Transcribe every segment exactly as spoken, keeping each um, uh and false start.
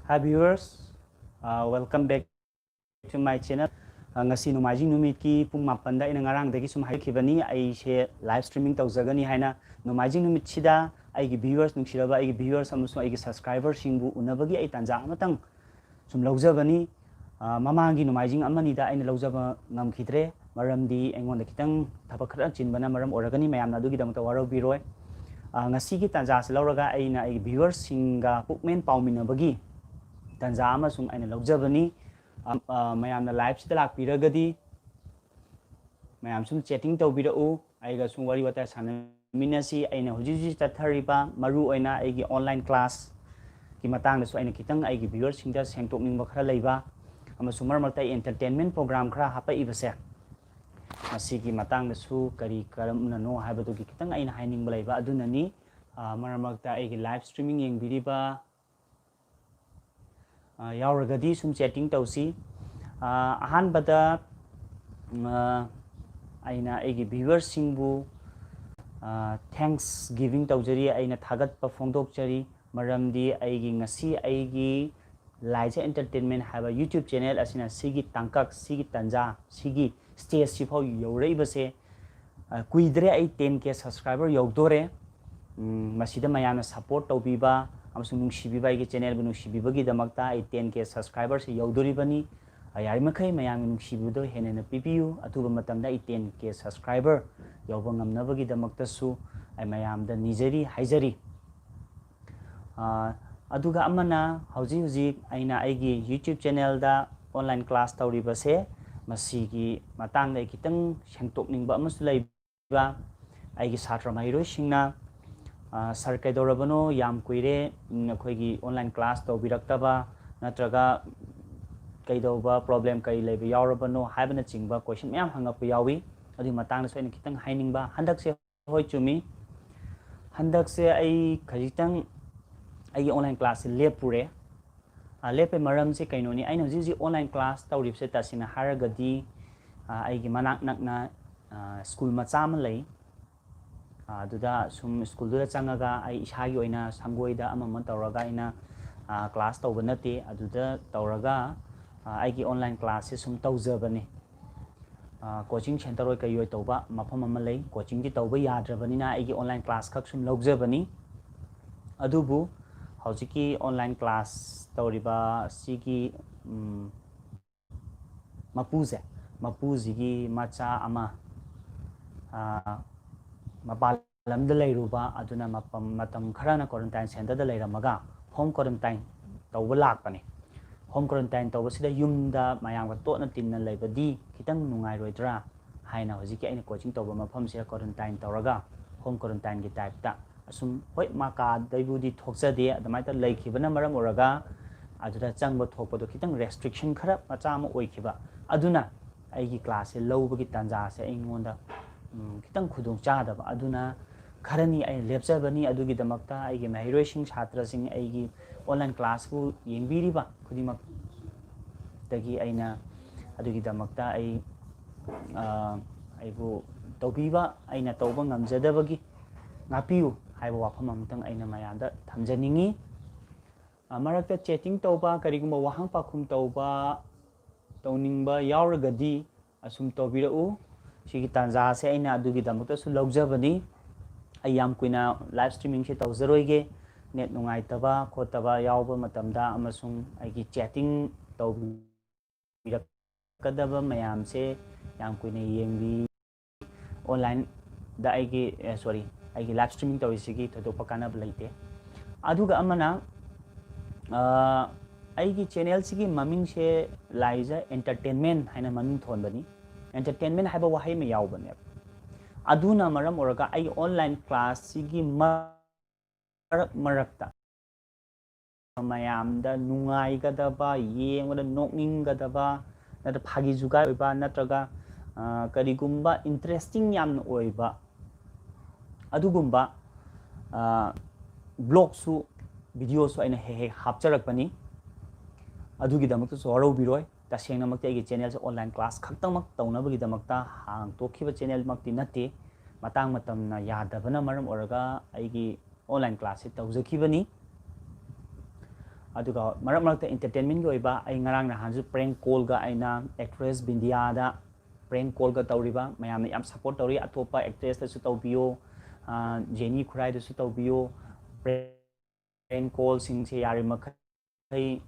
Hi viewers, uh, welcome back to my channel. Uh, ꯉꯁꯤ ꯅꯣꯡꯃꯥꯏꯖꯤꯡ ꯅꯨꯃꯤꯠꯀꯤ ꯄꯨꯡ ꯃꯥꯄꯟꯗ ꯑꯩꯅ ꯉꯔꯥꯡꯗꯒꯤ ꯁꯨꯝ ꯍꯥꯏꯈꯤꯕꯅꯤ, ꯑꯩꯁꯦ live streaming ꯇꯧꯖꯒꯅꯤ ꯍꯥꯏꯅ꯫ ꯅꯣꯡꯃꯥꯏꯖꯤꯡ ꯅꯨꯃꯤꯠꯁꯤꯗ ꯑꯩꯒꯤ viewers, ꯅꯨꯡꯁꯤꯔꯕ ꯑꯩꯒꯤ viewers ꯑꯃꯁꯨꯡ ꯑꯩꯒꯤ subscriberꯁꯤꯡꯕꯨ ꯎꯅꯕꯒꯤ ꯑꯩ ꯇꯥꯟꯖꯥ ꯑꯃꯇꯪ ꯁꯨꯝ ꯂꯧꯖꯕꯅꯤ꯫ ꯑ, ꯃꯃꯥꯡꯒꯤ ꯅꯣꯡꯃꯥꯏꯖꯤꯡ ꯑꯃꯅꯤꯗ ꯑꯩꯅ ꯂꯧꯖꯕ ꯉꯝꯈꯤꯗ꯭ꯔꯦ, ꯃꯔꯝꯗꯤ ꯑꯩꯉꯣꯟꯗ ꯈꯤꯇꯪ ꯊꯕꯛ ꯈꯔ ꯆꯤꯟꯕꯅ ꯃꯔꯝ ꯑꯣꯏꯔꯒꯅꯤ, ꯃꯌꯥꯝꯅ ꯑꯗꯨꯒꯤꯗꯃꯛꯇ ꯋꯥꯔꯧꯕꯤꯔꯣꯏ꯫ ꯑ, ꯉꯁꯤꯒꯤ ꯇꯥꯟꯖꯥꯁꯤ ꯂꯧꯔꯒ ꯑꯩꯅ ꯑꯩꯒꯤ viewerꯁꯤꯡꯒ ꯄꯨꯛꯃꯦꯟ ꯄꯥꯎꯃꯤꯟꯅꯕꯒꯤ ꯇꯥꯟꯖꯥ ꯑꯃꯁꯨꯡ ꯑꯩꯅ ꯂꯧꯖꯕꯅꯤ꯫ ꯑ, ꯑ, ꯃꯌꯥꯝꯅ liveꯁꯤꯗ ꯂꯥꯛꯄꯤꯔꯒꯗꯤ ꯃꯌꯥꯝ ꯁꯨꯝ chatting ꯇꯧꯕꯤꯔꯛꯎ, ꯑꯩꯒ ꯁꯨꯝ ꯋꯥꯔꯤ ꯋꯥꯇꯥꯏ ꯁꯥꯟꯅꯃꯤꯟꯅꯁꯤ꯫ ꯑꯩꯅ ꯍꯧꯖꯤꯛ ꯍꯧꯖꯤꯛ ꯆꯠꯊꯔꯤꯕ ꯃꯔꯨ ꯑꯣꯏꯅ ꯑꯩꯒꯤ online classꯀꯤ ꯃꯇꯥꯡꯗꯁꯨ ꯑꯩꯅ ꯈꯤꯇꯪ ꯑꯩꯒꯤ viewerꯁꯤꯡꯗ ꯁꯦꯡꯗꯣꯛꯅꯤꯡꯕ ꯈꯔ ꯂꯩꯕ, ꯑꯃꯁꯨꯡ ꯃꯔꯛ ꯃꯔꯛꯇ ꯑꯩ entertainment program ꯈꯔ ꯍꯥꯄꯛꯏꯕꯁꯦ, ꯃꯁꯤꯒꯤ ꯃꯇꯥꯡꯗꯁꯨ ꯀꯔꯤ ꯀꯔꯝꯅꯅꯣ ꯍꯥꯏꯕꯗꯨꯒꯤ ꯈꯤꯇꯪ ꯑꯩꯅ ꯍꯥꯏꯅꯤꯡꯕ ꯂꯩꯕ ꯑꯗꯨꯅꯅꯤ꯫ ꯑ, ꯃꯔꯛ ꯃꯔꯛꯇ ꯑꯩꯒꯤ live streaming ꯌꯦꯡꯕꯤꯔꯤꯕ, ꯑ, ꯌꯥꯎꯔꯒꯗꯤ ꯁꯨꯝ chatting ꯇꯧꯁꯤ꯫ ꯑ, ꯑꯍꯥꯟꯕꯗ, ꯑ, ꯑꯩꯅ ꯑꯩꯒꯤ viewerꯁꯤꯡꯕꯨ, ꯑ, thanks giving ꯇꯧꯖꯔꯤ, ꯑꯩꯅ ꯊꯥꯒꯠꯄ ꯐꯣꯡꯗꯣꯛꯆꯔꯤ꯫ ꯃꯔꯝꯗꯤ ꯑꯩꯒꯤ ꯉꯁꯤ ꯑꯩꯒꯤ ꯂꯥꯏꯖ Entertainment ꯍꯥꯏꯕ YouTube channel ꯑꯁꯤꯅ ꯁꯤꯒꯤ ꯇꯥꯡꯀꯛ, ꯁꯤꯒꯤ ꯇꯥꯟꯖꯥ, ꯁꯤꯒꯤ stageꯁꯤꯐꯥꯎ ꯌꯧꯔꯛꯏꯕꯁꯦ, ꯑ, ꯀꯨꯏꯗ꯭ꯔꯦ, ꯑꯩ ten K subscriber ꯌꯧꯗꯣꯔꯦ꯫ ꯎꯝ, ꯃꯁꯤꯗ ꯃꯌꯥꯝꯅ support ꯇꯧꯕꯤꯕ ꯑꯃꯁꯨꯡ ꯅꯨꯡꯁꯤꯕꯤꯕ, ꯑꯩꯒꯤ channelꯕꯨ ꯅꯨꯡꯁꯤꯕꯤꯕꯒꯤꯗꯃꯛꯇ ꯑꯩ ten K subscriberꯁꯤ ꯌꯧꯗꯣꯔꯤꯕꯅꯤ꯫ ꯑ, ꯌꯥꯔꯤꯃꯈꯩ ꯃꯌꯥꯝꯒꯤ ꯅꯨꯡꯁꯤꯕꯤꯕꯗꯣ ꯍꯦꯟꯅ ꯍꯦꯟꯅ ꯄꯤꯕꯤꯌꯨ꯫ ꯑꯊꯨꯕ ꯃꯇꯝꯗ ꯑꯩ ten K subscriber ꯌꯧꯕ ꯉꯝꯅꯕꯒꯤꯗꯃꯛꯇꯁꯨ ꯑꯩ ꯃꯌꯥꯝꯗ ꯅꯤꯖꯔꯤ, ꯍꯥꯏꯖꯔꯤ꯫ ꯑ, ꯑꯗꯨꯒ ꯑꯃꯅ, ꯍꯧꯖꯤꯛ ꯍꯧꯖꯤꯛ ꯑꯩꯅ ꯑꯩꯒꯤ YouTube channelꯗ online class ꯇꯧꯔꯤꯕꯁꯦ, ꯃꯁꯤꯒꯤ ꯃꯇꯥꯡꯗ ꯑꯩ ꯈꯤꯇꯪ ꯁꯦꯡꯗꯣꯛꯅꯤꯡꯕ ꯑꯃꯁꯨ ꯂꯩꯕ꯫ ꯑꯩꯒꯤ ꯁꯥꯇ꯭ꯔ ꯃꯍꯩꯔꯣꯏꯁꯤꯡꯅ, ꯑ, "Sir, ꯀꯩꯗꯧꯔꯕꯅꯣ? ꯌꯥꯝ ꯀꯨꯏꯔꯦ, ꯎꯝ, ꯑꯩꯈꯣꯏꯒꯤ online class ꯇꯧꯕꯤꯔꯛꯇꯕ, ꯅꯠꯇ꯭ꯔꯒ ꯀꯩꯗꯧꯕ problem, ꯀꯔꯤ ꯂꯩꯕ ꯌꯥꯎꯔꯕꯅꯣ?" ꯍꯥꯏꯕꯅꯆꯤꯡꯕ question ꯃꯌꯥꯝ ꯍꯪꯉꯛꯄ ꯌꯥꯎꯏ꯫ ꯑꯗꯨꯒꯤ ꯃꯇꯥꯡꯗꯁꯨ ꯑꯩꯅ ꯈꯤꯇꯪ ꯍꯥꯏꯅꯤꯡꯕ꯫ ꯍꯟꯗꯛꯁꯦ ꯍꯣꯏ, ꯆꯨꯝꯃꯤ꯫ ꯍꯟꯗꯛꯁꯦ ꯑꯩ ꯈꯖꯤꯛꯇꯪ ꯑꯩꯒꯤ online classꯁꯦ ꯂꯦꯞꯄꯨꯔꯦ꯫ ꯑ, ꯂꯦꯞꯄꯩ ꯃꯔꯝꯁꯦ ꯀꯩꯅꯣꯅꯤ? ꯑꯩꯅ ꯍꯧꯖꯤꯛ ꯍꯧꯖꯤꯛ online class ꯇꯧꯔꯤꯕꯁꯦ, ꯇꯁꯦꯡꯅ ꯍꯥꯏꯔꯒꯗꯤ, ꯑ, ꯑꯩꯒꯤ ꯃꯅꯥꯛ ꯅꯛꯅ, ꯑ, school ꯃꯆꯥ ꯑꯃ ꯂꯩ꯫ ꯑ, ꯑꯗꯨꯗ ꯁꯨꯝ schoolꯗꯨꯗ ꯆꯪꯉꯒ ꯑꯩ ꯏꯁꯥꯒꯤ ꯑꯣꯏꯅ ꯁꯪꯒꯣꯏꯗ ꯑꯃ ꯑꯃ ꯇꯧꯔꯒ ꯑꯩꯅ, ꯀ꯭ꯂꯥꯁ ꯇꯧꯕ ꯅꯠꯇꯦ꯫ ꯑꯗꯨꯗ ꯇꯧꯔꯒ ꯑꯩꯒꯤ ꯑꯣꯟꯂꯥꯏꯟ ꯀ꯭ꯂꯥꯁꯁꯦ ꯁꯨꯝ ꯇꯧꯖꯕꯅꯤ꯫ ꯀꯣꯆꯤꯡ ꯁꯦꯟꯇꯔ ꯑꯣꯏ ꯀꯩ ꯑꯣꯏ ꯇꯧꯕ ꯃꯐꯝ ꯑꯃ ꯂꯩ꯫ ꯀꯣꯆꯤꯡꯗꯤ ꯇꯧꯕ ꯌꯥꯗ꯭ꯔꯕꯅꯤꯅ ꯑꯩꯒꯤ ꯑꯣꯟꯂꯥꯏꯟ ꯀ꯭ꯂꯥꯁ ꯈꯛ ꯁꯨꯝ ꯂꯧꯖꯕꯅꯤ꯫ ꯑꯗꯨꯕꯨ ꯍꯧꯖꯤꯛꯀꯤ ꯑꯣꯟꯂꯥꯏꯟ ꯀ꯭ꯂꯥꯁ ꯇꯧꯔꯤꯕ ꯑꯁꯤꯒꯤ ꯃꯄꯨꯁꯦ, ꯃꯄꯨꯁꯤꯒꯤ ꯃꯆꯥ ꯑꯃ ꯃꯄꯥꯟ ꯂꯝꯗ ꯂꯩꯔꯨꯕ ꯑꯗꯨꯅ ꯃꯇꯝ ꯈꯔꯅ ꯀ꯭ꯋꯥꯔꯟꯇꯥꯏꯟ ꯁꯦꯟꯇꯔꯗ ꯂꯩꯔꯝꯃꯒ ꯍꯣꯝ ꯀ꯭ꯋꯥꯔꯟꯇꯥꯏꯟ ꯇꯧꯕ ꯂꯥꯛꯄꯅꯤ꯫ ꯍꯣꯝ ꯀ꯭ꯋꯥꯔꯟꯇꯥꯏꯟ ꯇꯧꯕꯁꯤꯗ ꯌꯨꯝꯗ ꯃꯌꯥꯝꯒ ꯇꯣꯠꯅ ꯇꯤꯟꯅ ꯂꯩꯕꯗꯤ ꯈꯤꯇꯪ ꯅꯨꯡꯉꯥꯏꯔꯣꯏꯗ꯭ꯔꯥ ꯍꯥꯏꯅ ꯍꯧꯖꯤꯛꯀꯤ ꯑꯩꯅ ꯀꯣꯆꯤꯡ ꯇꯧꯕ ꯃꯐꯝꯁꯤꯗ ꯀ꯭ꯋꯥꯔꯟꯇꯥꯏꯟ ꯇꯧꯔꯒ ꯍꯣꯝ ꯀ꯭ꯋꯥꯔꯟꯇꯥꯏꯟꯒꯤ ꯇꯥꯏꯞꯇ ꯑꯁꯨꯝ, ꯍꯣꯏ, ꯃꯥ ꯀꯥꯗꯩꯕꯨꯗꯤ ꯊꯣꯛꯆꯗꯦ, ꯑꯗꯨꯃꯥꯏꯅ ꯂꯩꯈꯤꯕꯅ ꯃꯔꯝ ꯑꯣꯏꯔꯒ ꯑꯗꯨꯗ ꯆꯪꯕ ꯊꯣꯛꯄꯗꯣ ꯈꯤꯇꯪ ꯔꯦꯁꯇ꯭ꯔꯤꯛꯁꯟ ꯈꯔ ꯃꯆꯥ ꯑꯃ ꯑꯣꯏꯈꯤꯕ꯫ ꯑꯗꯨꯅ ꯑꯩꯒꯤ ꯀ꯭ꯂꯥꯁꯁꯦ ꯂꯧꯕꯒꯤ ꯇꯥꯟꯖꯥꯁꯦ ꯑꯩꯉꯣꯟꯗ ꯈꯤꯇꯪ ꯈꯨꯗꯣꯡ ꯆꯥꯗꯕ꯫ ꯑꯗꯨꯅ ꯈꯔꯅꯤ ꯑꯩꯅ ꯂꯦꯞꯆꯕꯅꯤ꯫ ꯑꯗꯨꯒꯤꯗꯃꯛꯇ ꯑꯩꯒꯤ ꯃꯍꯩꯔꯣꯏꯁꯤꯡ, ꯁꯥꯇ꯭ꯔꯁꯤꯡ, ꯑꯩꯒꯤ ꯑꯣꯟꯂꯥꯏꯟ ꯀ꯭ꯂꯥꯁꯄꯨ ꯌꯦꯡꯕꯤꯔꯤꯕ ꯈꯨꯗꯤꯡꯃꯛꯇꯒꯤ ꯑꯩꯅ ꯑꯗꯨꯒꯤꯗꯃꯛꯇ ꯑꯩ ꯑꯩꯕꯨ ꯇꯧꯕꯤꯕ, ꯑꯩꯅ ꯇꯧꯕ ꯉꯝꯖꯗꯕꯒꯤ ꯉꯥꯛꯄꯤꯌꯨ ꯍꯥꯏꯕ ꯋꯥꯐꯝ ꯑꯃꯇꯪ ꯑꯩꯅ ꯃꯌꯥꯝꯗ ꯊꯝꯖꯅꯤꯡꯉꯤ꯫ ꯃꯔꯛꯇ ꯆꯦꯇꯤꯡ ꯇꯧꯕ, ꯀꯔꯤꯒꯨꯝꯕ ꯋꯥꯍꯪ ꯄꯥꯎꯈꯨꯝ ꯇꯧꯕ ꯇꯧꯅꯤꯡꯕ ꯌꯥꯎꯔꯒꯗꯤ ꯑꯁꯨꯝ ꯇꯧꯕꯤꯔꯛꯎ꯫ ꯁꯤꯒꯤ ꯇꯥꯟꯖꯥꯁꯦ ꯑꯩꯅ ꯑꯗꯨꯒꯤꯗꯃꯛꯇꯁꯨ ꯂꯧꯖꯕꯅꯤ꯫ ꯑꯩ ꯌꯥꯝ ꯀꯨꯏꯅ ꯂꯥꯏꯚ ꯁ꯭ꯇ꯭ꯔꯤꯃꯤꯡꯁꯦ ꯇꯧꯖꯔꯣꯏꯒꯦ꯫ ꯅꯦꯠ ꯅꯨꯡꯉꯥꯏꯇꯕ ꯈꯣꯠꯇꯕ ꯌꯥꯎꯕ ꯃꯇꯝꯗ ꯑꯃꯁꯨꯡ ꯑꯩꯒꯤ ꯆꯦꯇꯤꯡ ꯇꯧꯕꯤꯔꯛꯀꯗꯕ ꯃꯌꯥꯝꯁꯦ ꯌꯥꯝ ꯀꯨꯏꯅ ꯌꯦꯡꯕꯤ ꯑꯣꯟꯂꯥꯏꯟꯗ ꯑꯩꯒꯤ, ꯁꯣꯔꯤ, ꯑꯩꯒꯤ ꯂꯥꯏꯚ ꯁ꯭ꯇ꯭ꯔꯤꯃꯤꯡ ꯇꯧꯔꯤꯁꯤꯒꯤ ꯊꯣꯏꯗꯣꯛꯄ ꯀꯥꯟꯅꯕ ꯂꯩꯇꯦ꯫ ꯑꯗꯨꯒ ꯑꯃꯅ, ꯑꯩꯒꯤ ꯆꯦꯅꯦꯜꯁꯤꯒꯤ ꯃꯃꯤꯡꯁꯦ ꯂꯥꯏꯖ ꯑꯦꯟꯇꯔꯇꯦꯟꯃꯦꯟ ꯍꯥꯏꯅ ꯃꯃꯤꯡ ꯊꯣꯟꯕꯅꯤ꯫ ꯑꯦꯟꯇꯔꯇꯦꯟꯃꯦꯟ ꯍꯥꯏꯕ ꯋꯥꯍꯩ ꯑꯃ ꯌꯥꯎꯕꯅꯦꯕ꯫ ꯑꯗꯨꯅ ꯃꯔꯝ ꯑꯣꯏꯔꯒ ꯑꯩꯒꯤ ꯑꯣꯟꯂꯥꯏꯟ ꯀ꯭ꯂꯥꯁꯁꯤꯒꯤ ꯃꯔꯛ ꯃꯔꯛꯇ ꯃꯌꯥꯝꯗ ꯅꯨꯡꯉꯥꯏꯒꯗꯕ, ꯌꯦꯡꯕꯗ ꯅꯣꯛꯅꯤꯡꯒꯗꯕ, ꯅꯠꯇ꯭ꯔ ꯐꯥꯒꯤ ꯖꯨꯒꯥꯏ ꯑꯣꯏꯕ, ꯅꯠꯇ꯭ꯔꯒ ꯀꯔꯤꯒꯨꯝꯕ ꯏꯟꯇꯔꯦꯁꯇꯤꯡ ꯌꯥꯝꯅ ꯑꯣꯏꯕ ꯑꯗꯨꯒꯨꯝꯕ ꯕ꯭ꯂꯣꯒꯁꯨ, ꯚꯤꯗꯤꯑꯣꯁꯨ ꯑꯩꯅ ꯍꯦꯛ ꯍꯦꯛ ꯍꯥꯞꯆꯔꯛꯄꯅꯤ꯫ ꯑꯗꯨꯒꯤꯗꯃꯛꯇꯁꯨ ꯋꯥꯔꯧꯕꯤꯔꯣꯏ꯫ ꯇꯁꯦꯡꯅꯃꯛꯇꯤ ꯑꯩꯒꯤ ꯆꯦꯅꯦꯜꯁꯦ ꯑꯣꯟꯂꯥꯏꯟ ꯀ꯭ꯂꯥꯁ ꯈꯛꯇꯃꯛ ꯇꯧꯅꯕꯒꯤꯗꯃꯛꯇ ꯍꯥꯡꯇꯣꯛꯈꯤꯕ ꯆꯦꯅꯦꯜꯃꯛꯇꯤ ꯅꯠꯇꯦ꯫ ꯃꯇꯥꯡ ꯃꯇꯝꯅ ꯌꯥꯗꯕꯅ ꯃꯔꯝ ꯑꯣꯏꯔꯒ ꯑꯩꯒꯤ ꯑꯣꯟꯂꯥꯏꯟ ꯀ꯭ꯂꯥꯁꯁꯦ ꯇꯧꯖꯈꯤꯕꯅꯤ꯫ ꯑꯗꯨꯒ ꯃꯔꯛ ꯃꯔꯛꯇ entertainmentꯀꯤ ꯑꯣꯏꯕ, ꯑꯩ ꯉꯔꯥꯡ ꯅꯍꯥꯟꯁꯨ prank callꯒ ꯑꯩꯅ actress ꯕꯤꯟꯗꯤꯌꯥꯗ prank callꯒ ꯇꯧꯔꯤꯕ, ꯃꯌꯥꯝꯅ ꯌꯥꯝ support ꯇꯧꯔꯤ꯫ ꯑꯇꯣꯞꯄ actressꯇꯁꯨ ꯇꯧꯕꯤꯌꯨ, ꯖꯦꯅꯤ ꯈꯨꯔꯥꯏꯗꯁꯨ ꯇꯧꯕꯤꯌꯨ꯫ Prank callꯁꯤꯡꯁꯦ ꯌꯥꯔꯤꯃꯈꯩ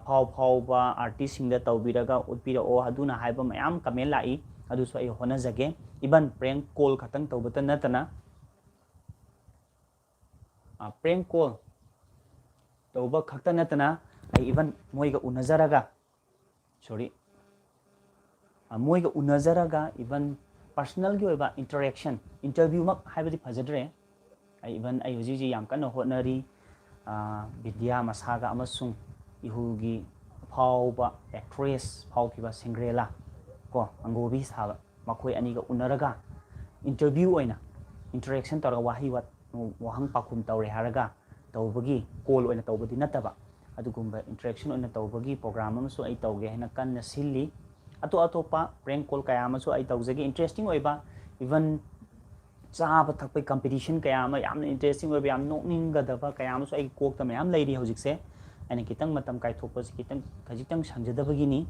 ꯐꯥꯎ ꯐꯥꯎꯕ artistꯁꯤꯡꯗ ꯇꯧꯕꯤꯔꯒ ꯎꯠꯄꯤꯔꯛꯑꯣ, ꯑꯗꯨꯅ ꯍꯥꯏꯕ ꯃꯌꯥꯝ comment ꯂꯥꯛꯏ꯫ ꯑꯗꯨꯁꯨ ꯑꯩ ꯍꯣꯠꯅꯖꯒꯦ꯫ Even prank call ꯈꯛꯇꯪ ꯇꯧꯕꯇ ꯅꯠꯇꯅ, prank call ꯇꯧꯕ ꯈꯛꯇ ꯅꯠꯇꯅ, ꯑꯩ even ꯃꯣꯏꯒ ꯎꯅꯖꯔꯒ, sorry, ꯃꯣꯏꯒ ꯎꯅꯖꯔꯒ even personalꯒꯤ ꯑꯣꯏꯕ interaction, interviewꯃꯛ ꯍꯥꯏꯕꯗꯤ ꯐꯖꯗ꯭ꯔꯦ꯫ ꯑꯩ even ꯑꯩ ꯍꯧꯖꯤꯛ ꯍꯧꯖꯤꯛ ꯌꯥꯝ ꯀꯟꯅ ꯍꯣꯠꯅꯔꯤ꯫ ꯕꯤꯗ꯭ꯌꯥ ꯃꯁꯥꯒ ꯑꯃꯁꯨꯡ ꯏꯍꯨꯜꯒꯤ ꯑꯐꯥꯎꯕ actress ꯐꯥꯎꯈꯤꯕ ꯁꯤꯟꯗ꯭ꯔꯦꯂꯥ ꯀꯣ, ꯑꯪꯒꯣꯕꯤ ꯁꯥꯕ, ꯃꯈꯣꯏ ꯑꯅꯤꯒ ꯎꯅꯔꯒ interview ꯑꯣꯏꯅ interaction ꯇꯧꯔꯒ ꯋꯥꯍꯩ ꯋꯥꯍꯪ ꯄꯥꯎꯈꯨꯝ ꯇꯧꯔꯦ ꯍꯥꯏꯔꯒ ꯇꯧꯕꯒꯤ call ꯑꯣꯏꯅ ꯇꯧꯕꯗꯤ ꯅꯠꯇꯕ, ꯑꯗꯨꯒꯨꯝꯕ interaction ꯑꯣꯏꯅ ꯇꯧꯕꯒꯤ program ꯑꯃꯁꯨ ꯑꯩ ꯇꯧꯒꯦ ꯍꯥꯏꯅ ꯀꯟꯅ ꯁꯤꯜꯂꯤ꯫ ꯑꯇꯣꯞ ꯑꯇꯣꯞꯄ prank call ꯀꯌꯥ ꯑꯃꯁꯨ ꯑꯩ ꯇꯧꯖꯒꯦ, interesting ꯑꯣꯏꯕ, even ꯆꯥꯕ ꯊꯛꯄꯒꯤ competition ꯀꯌꯥ ꯑꯃ, ꯌꯥꯝꯅ interesting ꯑꯣꯏꯕ, ꯌꯥꯝ ꯅꯣꯛꯅꯤꯡꯒꯗꯕ ꯀꯌꯥ ꯑꯃꯁꯨ ꯑꯩꯒꯤ ꯀꯣꯛꯇ ꯃꯌꯥꯝ ꯂꯩꯔꯤ ꯍꯧꯖꯤꯛꯁꯦ꯫ ꯑꯩꯅ ꯈꯤꯇꯪ ꯃꯇꯝ ꯀꯥꯏꯊꯣꯛꯄꯁꯤ ꯈꯤꯇꯪ, ꯈꯖꯤꯛꯇꯪ ꯁꯪꯖꯗꯕꯒꯤꯅꯤ꯫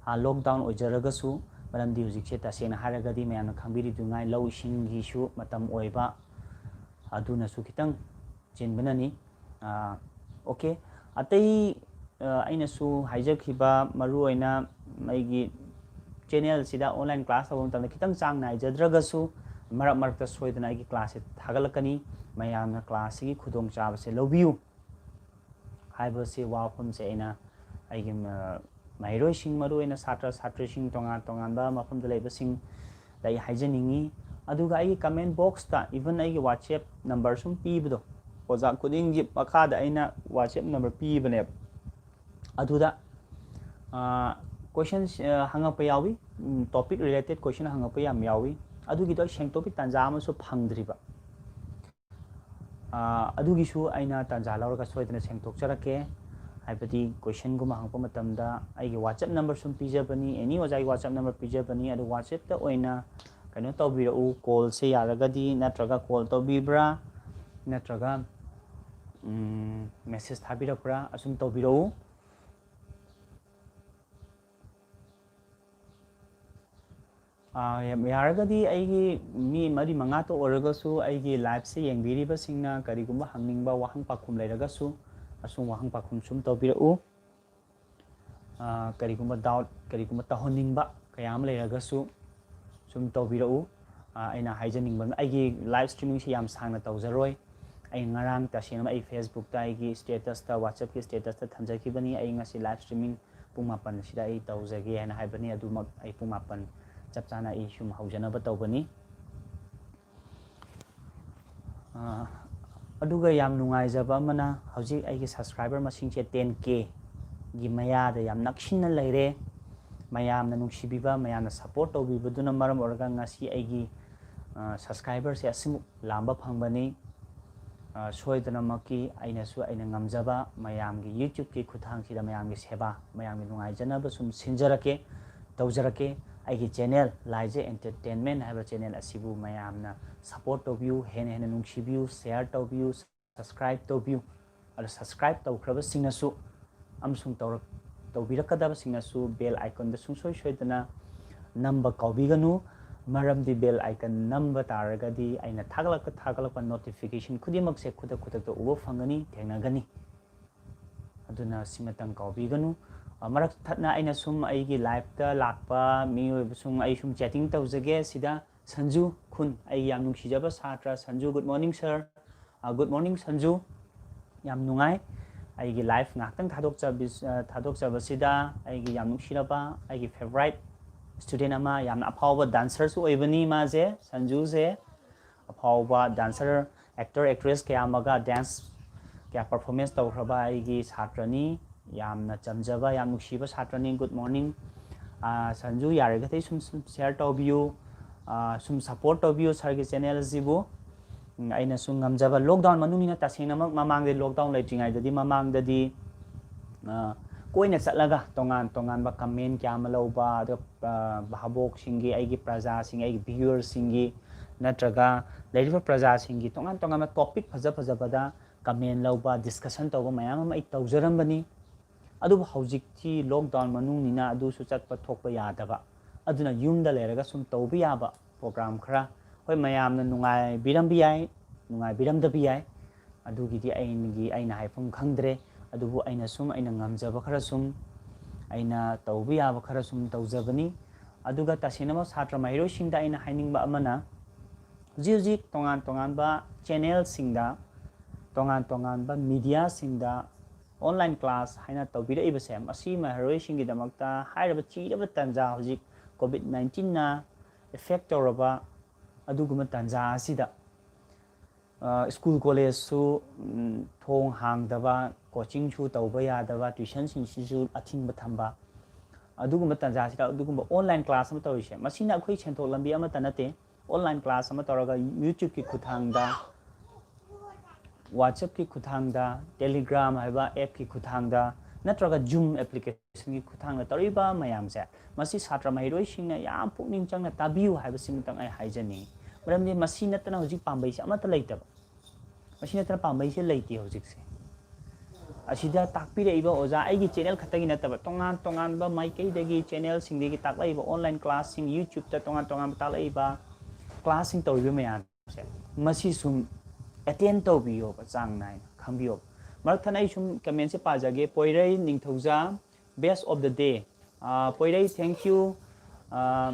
Lockdown ꯑꯣꯏꯖꯔꯒꯁꯨ, ꯃꯔꯝꯗꯤ ꯍꯧꯖꯤꯛꯁꯦ ꯇꯁꯦꯡꯅ ꯍꯥꯏꯔꯒꯗꯤ ꯃꯌꯥꯝꯅ ꯈꯪꯕꯤꯔꯤꯗꯨꯉꯥꯏ ꯂꯧ ꯏꯁꯤꯡꯒꯤꯁꯨ ꯃꯇꯝ ꯑꯣꯏꯕ, ꯑꯗꯨꯅꯁꯨ ꯈꯤꯇꯪ ꯆꯤꯟꯕꯅꯅꯤ꯫ OK, ꯑꯇꯩ ꯑꯩꯅꯁꯨ ꯍꯥꯏꯖꯈꯤꯕ, ꯃꯔꯨꯑꯣꯏꯅ ꯑꯩꯒꯤ channelꯁꯤꯗ online class ꯇꯧꯕ ꯃꯇꯝꯗ ꯈꯤꯇꯪ ꯆꯥꯡ ꯅꯥꯏꯖꯗ꯭ꯔꯒꯁꯨ, ꯃꯔꯛ ꯃꯔꯛꯇ ꯁꯣꯏꯗꯅ ꯑꯩꯒꯤ classꯁꯦ ꯊꯥꯒꯠꯂꯛꯀꯅꯤ꯫ ꯃꯌꯥꯝꯅ classꯁꯤꯒꯤ ꯈꯨꯗꯣꯡꯆꯥꯕꯁꯦ ꯂꯧꯕꯤꯌꯨ ꯍꯥꯏꯕꯁꯤ ꯋꯥꯐꯝꯁꯦ ꯑꯩꯅ ꯑꯩꯒꯤ ꯃꯍꯩꯔꯣꯏꯁꯤꯡ, ꯃꯔꯨꯑꯣꯏꯅ ꯁꯥꯇ꯭ꯔ ꯁꯥꯇ꯭ꯔꯤꯁꯤꯡ, ꯇꯣꯉꯥꯟ ꯇꯣꯉꯥꯟꯕ ꯃꯐꯝꯗ ꯂꯩꯕꯁꯤꯡꯗ ꯑꯩ ꯍꯥꯏꯖꯅꯤꯡꯉꯤ꯫ ꯑꯗꯨꯒ ꯑꯩꯒꯤ comment boxꯇ, even ꯑꯩꯒꯤ WhatsApp number ꯁꯨꯝ ꯄꯤꯕꯗꯣ, ꯑꯣꯖꯥ ꯈꯨꯗꯤꯡꯒꯤ ꯃꯈꯥꯗ ꯑꯩꯅ WhatsApp number ꯄꯤꯕꯅꯦꯕ꯫ ꯑꯗꯨꯗ questions ꯍꯪꯉꯛꯄ ꯌꯥꯎꯏ, topic related question ꯍꯪꯉꯛꯄ ꯌꯥꯝ ꯌꯥꯎꯏ꯫ ꯑꯗꯨꯒꯤꯗꯣ ꯑꯩ ꯁꯦꯡꯗꯣꯛꯄꯒꯤ ꯇꯥꯟꯖꯥ ꯑꯃꯁꯨ ꯐꯪꯗ꯭ꯔꯤꯕ꯫ ꯑꯗꯨꯒꯤꯁꯨ ꯑꯩꯅ ꯇꯥꯟꯖꯥ ꯂꯧꯔꯒ ꯁꯣꯏꯗꯅ ꯁꯦꯡꯗꯣꯛꯆꯔꯛꯀꯦ꯫ ꯍꯥꯏꯕꯗꯤ questionꯒꯨꯝꯕ ꯍꯪꯉꯛꯄ ꯃꯇꯝꯗ ꯑꯩꯒꯤ WhatsApp number ꯁꯨꯝ ꯄꯤꯖꯕꯅꯤ, any ꯑꯣꯖꯥꯒꯤ WhatsApp number ꯄꯤꯖꯕꯅꯤ꯫ ꯑꯗꯨ WhatsAppꯇ ꯑꯣꯏꯅ ꯀꯩꯅꯣ ꯇꯧꯕꯤꯔꯛꯎ, callꯁꯦ ꯌꯥꯔꯒꯗꯤ, ꯅꯠꯇ꯭ꯔꯒ call ꯇꯧꯕꯤꯕ꯭ꯔꯥ, ꯅꯠꯇ꯭ꯔꯒ ꯃꯦꯁꯦꯖ ꯊꯥꯕꯤꯔꯛꯄ꯭ꯔꯥ, ꯑꯁꯨꯝ ꯇꯧꯕꯤꯔꯛꯎ꯫ ꯑꯥ, ꯌꯥꯝ ꯌꯥꯔꯒꯗꯤ ꯑꯩꯒꯤ ꯃꯤ ꯃꯔꯤ ꯃꯉꯥꯇ ꯑꯣꯏꯔꯒꯁꯨ, ꯑꯩꯒꯤ ꯂꯥꯏꯐꯁꯦ ꯌꯦꯡꯕꯤꯔꯤꯕꯁꯤꯡꯅ ꯀꯔꯤꯒꯨꯝꯕ ꯍꯪꯅꯤꯡꯕ ꯋꯥꯍꯪ ꯄꯥꯎꯈꯨꯝ ꯂꯩꯔꯒꯁꯨ, ꯑꯁꯨꯝ ꯋꯥꯍꯪ ꯄꯥꯎꯈꯨꯝ ꯁꯨꯝ ꯇꯧꯕꯤꯔꯛꯎ꯫ ꯑꯥ, ꯀꯔꯤꯒꯨꯝꯕ ꯗꯥꯎꯠ, ꯀꯔꯤꯒꯨꯝꯕ ꯇꯧꯍꯟꯅꯤꯡꯕ ꯀꯌꯥ ꯑꯃ ꯂꯩꯔꯒꯁꯨ ꯁꯨꯝ ꯇꯧꯕꯤꯔꯛꯎ꯫ ꯑꯥ, ꯑꯩꯅ ꯍꯥꯏꯖꯅꯤꯡꯕ, ꯑꯩꯒꯤ ꯂꯥꯏꯐ ꯁ꯭ꯇ꯭ꯔꯤꯃꯤꯡꯁꯦ ꯌꯥꯝ ꯁꯥꯡꯅ ꯇꯧꯖꯔꯣꯏ꯫ ꯑꯩ ꯉꯔꯥꯡ ꯇꯁꯦꯡꯅ ꯑꯩ ꯐꯦꯁꯕꯨꯛꯇ, ꯑꯩꯒꯤ ꯁ꯭ꯇꯦꯇꯁꯇ, ꯋꯥꯆꯞꯀꯤ ꯁ꯭ꯇꯦꯇꯁꯇ ꯊꯝꯖꯈꯤꯕꯅꯤ, ꯑꯩ ꯉꯁꯤ ꯂꯥꯏꯐ ꯁ꯭ꯇ꯭ꯔꯤꯃꯤꯡ ꯄꯨꯡ ꯃꯥꯄꯟ ꯑꯁꯤꯗ ꯑꯩ ꯇꯧꯖꯒꯦ ꯍꯥꯏꯅ ꯍꯥꯏꯕꯅꯤ꯫ ꯑꯗꯨꯃꯛ ꯑꯩ ꯄꯨꯡ ꯃꯥꯄꯟ ꯆꯞ ꯆꯥꯅ ꯑꯩ ꯁꯨꯝ ꯍꯧꯖꯅꯕ ꯇꯧꯕꯅꯤ꯫ ꯑꯥ, ꯑꯗꯨꯒ ꯌꯥꯝ ꯅꯨꯡꯉꯥꯏꯖꯕ ꯑꯃꯅ, ꯍꯧꯖꯤꯛ ꯑꯩꯒꯤ ꯁꯕꯁꯀ꯭ꯔꯥꯏꯕꯔ ꯃꯁꯤꯡꯁꯦ ꯇꯦꯟ ꯀꯦꯒꯤ ꯃꯌꯥꯗ ꯌꯥꯝ ꯅꯛꯁꯤꯟꯅ ꯂꯩꯔꯦ꯫ ꯃꯌꯥꯝꯅ ꯅꯨꯡꯁꯤꯕꯤꯕ, ꯃꯌꯥꯝꯅ ꯁꯞꯄꯣꯔꯠ ꯇꯧꯕꯤꯕꯗꯨꯅ ꯃꯔꯝ ꯑꯣꯏꯔꯒ ꯉꯁꯤ ꯑꯩꯒꯤ, ꯑꯥ, ꯁꯕꯁꯀ꯭ꯔꯥꯏꯕꯔꯁꯦ ꯑꯁꯤꯃꯨꯛ ꯂꯥꯝꯕ ꯐꯪꯕꯅꯤ꯫ ꯑꯥ, ꯁꯣꯏꯗꯅꯃꯛꯀꯤ ꯑꯩꯅꯁꯨ ꯑꯩꯅ ꯉꯝꯖꯕ ꯃꯌꯥꯝꯒꯤ YouTubeꯀꯤ ꯈꯨꯠꯊꯥꯡꯁꯤꯗ ꯃꯌꯥꯝꯒꯤ ꯁꯦꯕꯥ, ꯃꯌꯥꯝꯒꯤ ꯅꯨꯡꯉꯥꯏꯖꯅꯕ ꯁꯨꯝ ꯁꯤꯟꯖꯔꯛꯀꯦ, ꯇꯧꯖꯔꯛꯀꯦ꯫ ꯑꯩꯒꯤ ꯆꯦꯅꯦꯜ ꯂꯥꯏꯖ ꯑꯦꯟꯇꯔꯇꯦꯟꯃꯦꯟ ꯍꯥꯏꯕ ꯆꯦꯅꯦꯜ ꯑꯁꯤꯕꯨ ꯃꯌꯥꯝꯅ ꯁꯞꯄꯣꯔꯠ ꯇꯧꯕꯤꯌꯨ, ꯍꯦꯟꯅ ꯍꯦꯟꯅ ꯅꯨꯡꯁꯤꯕꯤꯌꯨ, ꯁꯤꯌꯔ ꯇꯧꯕꯤꯌꯨ, ꯁꯕꯁꯀ꯭ꯔꯥꯏꯕ ꯇꯧꯕꯤꯌꯨ꯫ ꯑꯗꯣ ꯁꯕꯁꯀ꯭ꯔꯥꯏꯕ ꯇꯧꯈ꯭ꯔꯕꯁꯤꯡꯅꯁꯨ ꯑꯃꯁꯨꯡ ꯇꯧꯔꯛ-, ꯇꯧꯕꯤꯔꯛꯀꯗꯕꯁꯤꯡꯅꯁꯨ ꯕꯦꯜ ꯑꯥꯏꯀꯟꯗ ꯁꯨꯡꯁꯣꯏ ꯁꯣꯏꯗꯅ ꯅꯝꯕ ꯀꯥꯎꯕꯤꯒꯅꯨ꯫ ꯃꯔꯝꯗꯤ ꯕꯦꯜ ꯑꯥꯏꯀꯟ ꯅꯝꯕ ꯇꯥꯔꯒꯗꯤ ꯑꯩꯅ ꯊꯥꯒꯠꯂꯛꯄ, ꯊꯥꯒꯠꯂꯛꯄ ꯅꯣꯇꯤꯐꯤꯀꯦꯁꯟ ꯈꯨꯗꯤꯡꯃꯛꯁꯦ ꯈꯨꯗꯛ ꯈꯨꯗꯛꯇ ꯎꯕ ꯐꯪꯒꯅꯤ, ꯊꯦꯡꯅꯒꯅꯤ꯫ ꯑꯗꯨꯅ ꯁꯤꯃꯇꯪ ꯀꯥꯎꯕꯤꯒꯅꯨ꯫ ꯑ, ꯃꯔꯛ ꯊꯠꯅ ꯑꯩꯅ ꯁꯨꯝ ꯑꯩꯒꯤ ꯂꯥꯏꯐꯇ ꯂꯥꯛꯄ ꯃꯤꯑꯣꯏꯕꯁꯨꯡ ꯑꯩ ꯁꯨꯝ ꯆꯦꯇꯤꯡ ꯇꯧꯖꯒꯦ꯫ ꯁꯤꯗ ꯁꯟꯖꯨ ꯈꯨꯟ, ꯑꯩꯒꯤ ꯌꯥꯝ ꯅꯨꯡꯁꯤꯖꯕ ꯁꯥꯇ꯭ꯔ ꯁꯟꯖꯨ, good morning sir꯫ ꯑ, good morning ꯁꯟꯖꯨ꯫ ꯌꯥꯝ ꯅꯨꯡꯉꯥꯏ꯫ ꯑꯩꯒꯤ ꯂꯥꯏꯐ ꯉꯥꯏꯍꯥꯛꯇꯪ ꯊꯥꯗꯣꯛꯆꯕꯤ-, ꯑ, ꯊꯥꯗꯣꯛꯆꯕꯁꯤꯗ ꯑꯩꯒꯤ ꯌꯥꯝ ꯅꯨꯡꯁꯤꯔꯕ, ꯑꯩꯒꯤ ꯐꯦꯚꯣꯔꯥꯏꯠ ꯁ꯭ꯇꯨꯗꯦꯟ ꯑꯃ, ꯌꯥꯝꯅ ꯑꯐꯥꯎꯕ ꯗꯥꯟꯁꯔꯁꯨ ꯑꯣꯏꯕꯅꯤ ꯃꯥꯁꯦ, ꯁꯟꯖꯨꯁꯦ꯫ ꯑꯐꯥꯎꯕ ꯗꯥꯟꯁꯔ, ꯑꯦꯛꯇꯔ, ꯑꯦꯛꯇ꯭ꯔꯦꯁ ꯀꯌꯥ ꯑꯃꯒ ꯗꯥꯟꯁ ꯀꯌꯥ ꯄꯔꯐꯣꯔꯃꯦꯟꯁ ꯇꯧꯈ꯭ꯔꯕ ꯑꯩꯒꯤ ꯁꯥꯇ꯭ꯔꯅꯤ꯫ ꯌꯥꯝꯅ ꯆꯝꯖꯕ, ꯌꯥꯝ ꯅꯨꯡꯁꯤꯕ ꯁꯥꯇ꯭ꯔꯅꯤ꯫ Good morning꯫ ꯑ, ꯁꯟꯖꯨ, ꯌꯥꯔꯤꯈꯩ ꯁꯨꯝ, ꯁꯨꯝ ꯁꯤꯌꯔ ꯇꯧꯕꯤꯌꯨ, ꯑ, ꯁꯨꯝ ꯁꯞꯄꯣꯔꯠ ꯇꯧꯕꯤꯌꯨ ꯁꯥꯔꯒꯤ ꯆꯦꯅꯦꯜ ꯑꯁꯤꯕꯨ꯫ ꯎꯝ, ꯑꯩꯅꯁꯨ ꯉꯝꯖꯕ, ꯂꯣꯛꯗꯥꯎꯟ ꯃꯅꯨꯡꯅꯤꯅ ꯇꯁꯦꯡꯅꯃꯛ ꯃꯃꯥꯡꯗ ꯂꯣꯛꯗꯥꯎꯟ ꯂꯩꯇ꯭ꯔꯤꯉꯩꯗꯗꯤ, ꯃꯃꯥꯡꯗꯗꯤ, ꯑ, ꯀꯣꯏꯅ ꯆꯠꯂꯒ ꯇꯣꯉꯥꯟ ꯇꯣꯉꯥꯟꯕ ꯀꯃꯦꯟ ꯀꯌꯥ ꯑꯃ ꯂꯧꯕ, ꯑꯗꯨꯒ, ꯑ, ꯚꯥꯕꯣꯛꯁꯤꯡꯒꯤ, ꯑꯩꯒꯤ ꯄ꯭ꯔꯖꯥꯁꯤꯡꯒꯤ, ꯑꯩꯒꯤ ꯚ꯭ꯌꯨꯋꯔꯁꯤꯡꯒꯤ ꯅꯠꯇ꯭ꯔꯒ ꯂꯩꯔꯤꯕ ꯄ꯭ꯔꯖꯥꯁꯤꯡꯒꯤ ꯇꯣꯉꯥꯟ ꯇꯣꯉꯥꯟꯕ ꯇꯣꯄꯤꯛ ꯐꯖ ꯐꯖꯕꯗ ꯀꯃꯦꯟ ꯂꯧꯕ, ꯗꯤꯁꯀꯁꯟ ꯇꯧꯕ ꯃꯌꯥꯝ ꯑꯃ ꯑꯩ ꯇꯧꯖꯔꯝꯕꯅꯤ꯫ ꯑꯗꯨꯕꯨ ꯍꯧꯖꯤꯛꯇꯤ ꯂꯣꯛꯗꯥꯎꯟ ꯃꯅꯨꯡꯅꯤꯅ ꯑꯗꯨꯁꯨ ꯆꯠꯄ ꯊꯣꯛꯄ ꯌꯥꯗꯕ, ꯑꯗꯨꯅ ꯌꯨꯝꯗ ꯂꯩꯔꯒ ꯁꯨꯝ ꯇꯧꯕ ꯌꯥꯕ ꯄ꯭ꯔꯣꯒ꯭ꯔꯥꯝ ꯈꯔ, ꯍꯣꯏ, ꯃꯌꯥꯝꯅ ꯅꯨꯡꯉꯥꯏꯕꯤꯔꯝꯕ ꯌꯥꯏ, ꯅꯨꯡꯉꯥꯏꯕꯤꯔꯝꯗꯕ ꯌꯥꯏ, ꯑꯗꯨꯒꯤꯗꯤ ꯑꯩꯒꯤ, ꯑꯩꯅ ꯍꯥꯏꯐꯝ ꯈꯪꯗ꯭ꯔꯦ꯫ ꯑꯗꯨꯕꯨ ꯑꯩꯅ ꯁꯨꯝ ꯑꯩꯅ ꯉꯝꯖꯕ ꯈꯔ ꯁꯨꯝ ꯑꯩꯅ ꯇꯧꯕ ꯌꯥꯕ ꯈꯔ ꯁꯨꯝ ꯇꯧꯖꯕꯅꯤ꯫ ꯑꯗꯨꯒ ꯇꯁꯦꯡꯅꯃꯛ ꯁꯥꯇ꯭ꯔ ꯃꯍꯩꯔꯣꯏꯁꯤꯡꯗ ꯑꯩꯅ ꯍꯥꯏꯅꯤꯡꯕ ꯑꯃꯅ, ꯍꯧꯖꯤꯛ ꯍꯧꯖꯤꯛ ꯇꯣꯉꯥꯟ ꯇꯣꯉꯥꯟꯕ ꯆꯦꯅꯦꯜꯁꯤꯡꯗ, ꯇꯣꯉꯥꯟ ꯇꯣꯉꯥꯟꯕ ꯃꯤꯗꯤꯌꯥꯁꯤꯡꯗ ꯑꯣꯟꯂꯥꯏꯟ ꯀ꯭ꯂꯥꯁ ꯍꯥꯏꯅ ꯇꯧꯕꯤꯔꯛꯏꯕꯁꯦ, ꯃꯁꯤ ꯃꯍꯩꯔꯣꯏꯁꯤꯡꯒꯤꯗꯃꯛꯇ ꯍꯥꯏꯔꯕ ꯆꯤꯔꯕ ꯇꯥꯟꯖꯥ, ꯍꯧꯖꯤꯛ ꯀꯣꯚꯤꯗ ꯅꯥꯏꯟꯇꯤꯟꯅ ꯏꯐꯦꯛ ꯇꯧꯔꯕ ꯑꯗꯨꯒꯨꯝꯕ ꯇꯥꯟꯖꯥ ꯑꯁꯤꯗ, ꯑ, ꯁ꯭ꯀꯨꯜ ꯀꯣꯂꯦꯖꯁꯨ, ꯎꯝ, ꯊꯣꯡ ꯍꯥꯡꯗꯕ, ꯀꯣꯆꯤꯡꯁꯨ ꯇꯧꯕ ꯌꯥꯗꯕ, ꯇ꯭ꯋꯤꯁꯟꯁꯤꯡꯁꯤꯁꯨ ꯑꯊꯤꯡꯕ ꯊꯝꯕ, ꯑꯗꯨꯒꯨꯝꯕ ꯇꯥꯟꯖꯥꯁꯤꯗ ꯑꯗꯨꯒꯨꯝꯕ ꯑꯣꯟꯂꯥꯏꯟ ꯀ꯭ꯂꯥꯁ ꯑꯃ ꯇꯧꯔꯤꯁꯦ, ꯃꯁꯤꯅ ꯑꯩꯈꯣꯏ ꯁꯦꯟꯊꯣꯛ ꯂꯝꯕꯤ ꯑꯃꯠꯇ ꯅꯠꯇꯦ꯫ ꯑꯣꯟꯂꯥꯏꯟ ꯀ꯭ꯂꯥꯁ ꯑꯃ ꯇꯧꯔꯒ YouTubeꯀꯤ ꯈꯨꯠꯊꯥꯡꯗ, WhatsAppꯀꯤ ꯈꯨꯠꯊꯥꯡꯗ, Telegram ꯍꯥꯏꯕ appꯀꯤ ꯈꯨꯠꯊꯥꯡꯗ, ꯅꯠꯇ꯭ꯔꯒ Zoom applicationꯒꯤ ꯈꯨꯠꯊꯥꯡꯗ ꯇꯧꯔꯤꯕ ꯃꯌꯥꯝꯁꯦ, ꯃꯁꯤ ꯁꯥꯇ꯭ꯔ ꯃꯍꯩꯔꯣꯏꯁꯤꯡꯅ ꯌꯥꯝ ꯄꯨꯛꯅꯤꯡ ꯆꯪꯅ ꯇꯥꯕꯤꯌꯨ ꯍꯥꯏꯕꯁꯤꯃꯇꯪ ꯑꯩ ꯍꯥꯏꯖꯅꯤꯡꯉꯤ꯫ ꯃꯔꯝꯗꯤ ꯃꯁꯤ ꯅꯠꯇꯅ ꯍꯧꯖꯤꯛ ꯄꯥꯝꯕꯩꯁꯦ ꯑꯃꯠꯇ ꯂꯩꯇꯕ꯫ ꯃꯁꯤ ꯅꯠꯇꯅ ꯄꯥꯝꯕꯩꯁꯦ ꯂꯩꯇꯦ ꯍꯧꯖꯤꯛꯁꯦ꯫ ꯑꯁꯤꯗ ꯇꯥꯛꯄꯤꯔꯛꯏꯕ ꯑꯣꯖꯥ, ꯑꯩꯒꯤ ꯆꯦꯅꯦꯜ ꯈꯛꯇꯒꯤ ꯅꯠꯇꯕ, ꯇꯣꯉꯥꯟ ꯇꯣꯉꯥꯟꯕ ꯃꯥꯏꯀꯩꯗꯒꯤ ꯆꯦꯅꯦꯜꯁꯤꯡꯗꯒꯤ ꯇꯥꯛꯂꯛꯏꯕ, ꯑꯣꯟꯂꯥꯏꯟ ꯀ꯭ꯂꯥꯁꯁꯤꯡ, YouTubeꯇ ꯇꯣꯉꯥꯟ ꯇꯣꯉꯥꯟꯕ ꯇꯥꯛꯂꯛꯏꯕ, ꯀ꯭ꯂꯥꯁꯁꯤꯡ ꯇꯧꯔꯤꯕ ꯃꯌꯥꯝꯁꯦ, ꯃꯁꯤ ꯁꯨꯝ ꯑꯦꯇꯦꯟ ꯇꯧꯕꯤꯌꯣꯕ ꯆꯥꯡ ꯅꯥꯏꯅ, ꯈꯪꯕꯤꯌꯣꯕ꯫ ꯃꯔꯛ ꯊꯠꯅ ꯑꯩ ꯁꯨꯝ ꯀꯃꯦꯟꯁꯦ ꯄꯥꯖꯒꯦ꯫ ꯄꯣꯏꯔꯩ ꯅꯤꯡꯊꯧꯖꯥ, best of the day꯫ Ah, ꯄꯣꯏꯔꯩ, thank you꯫ Ah,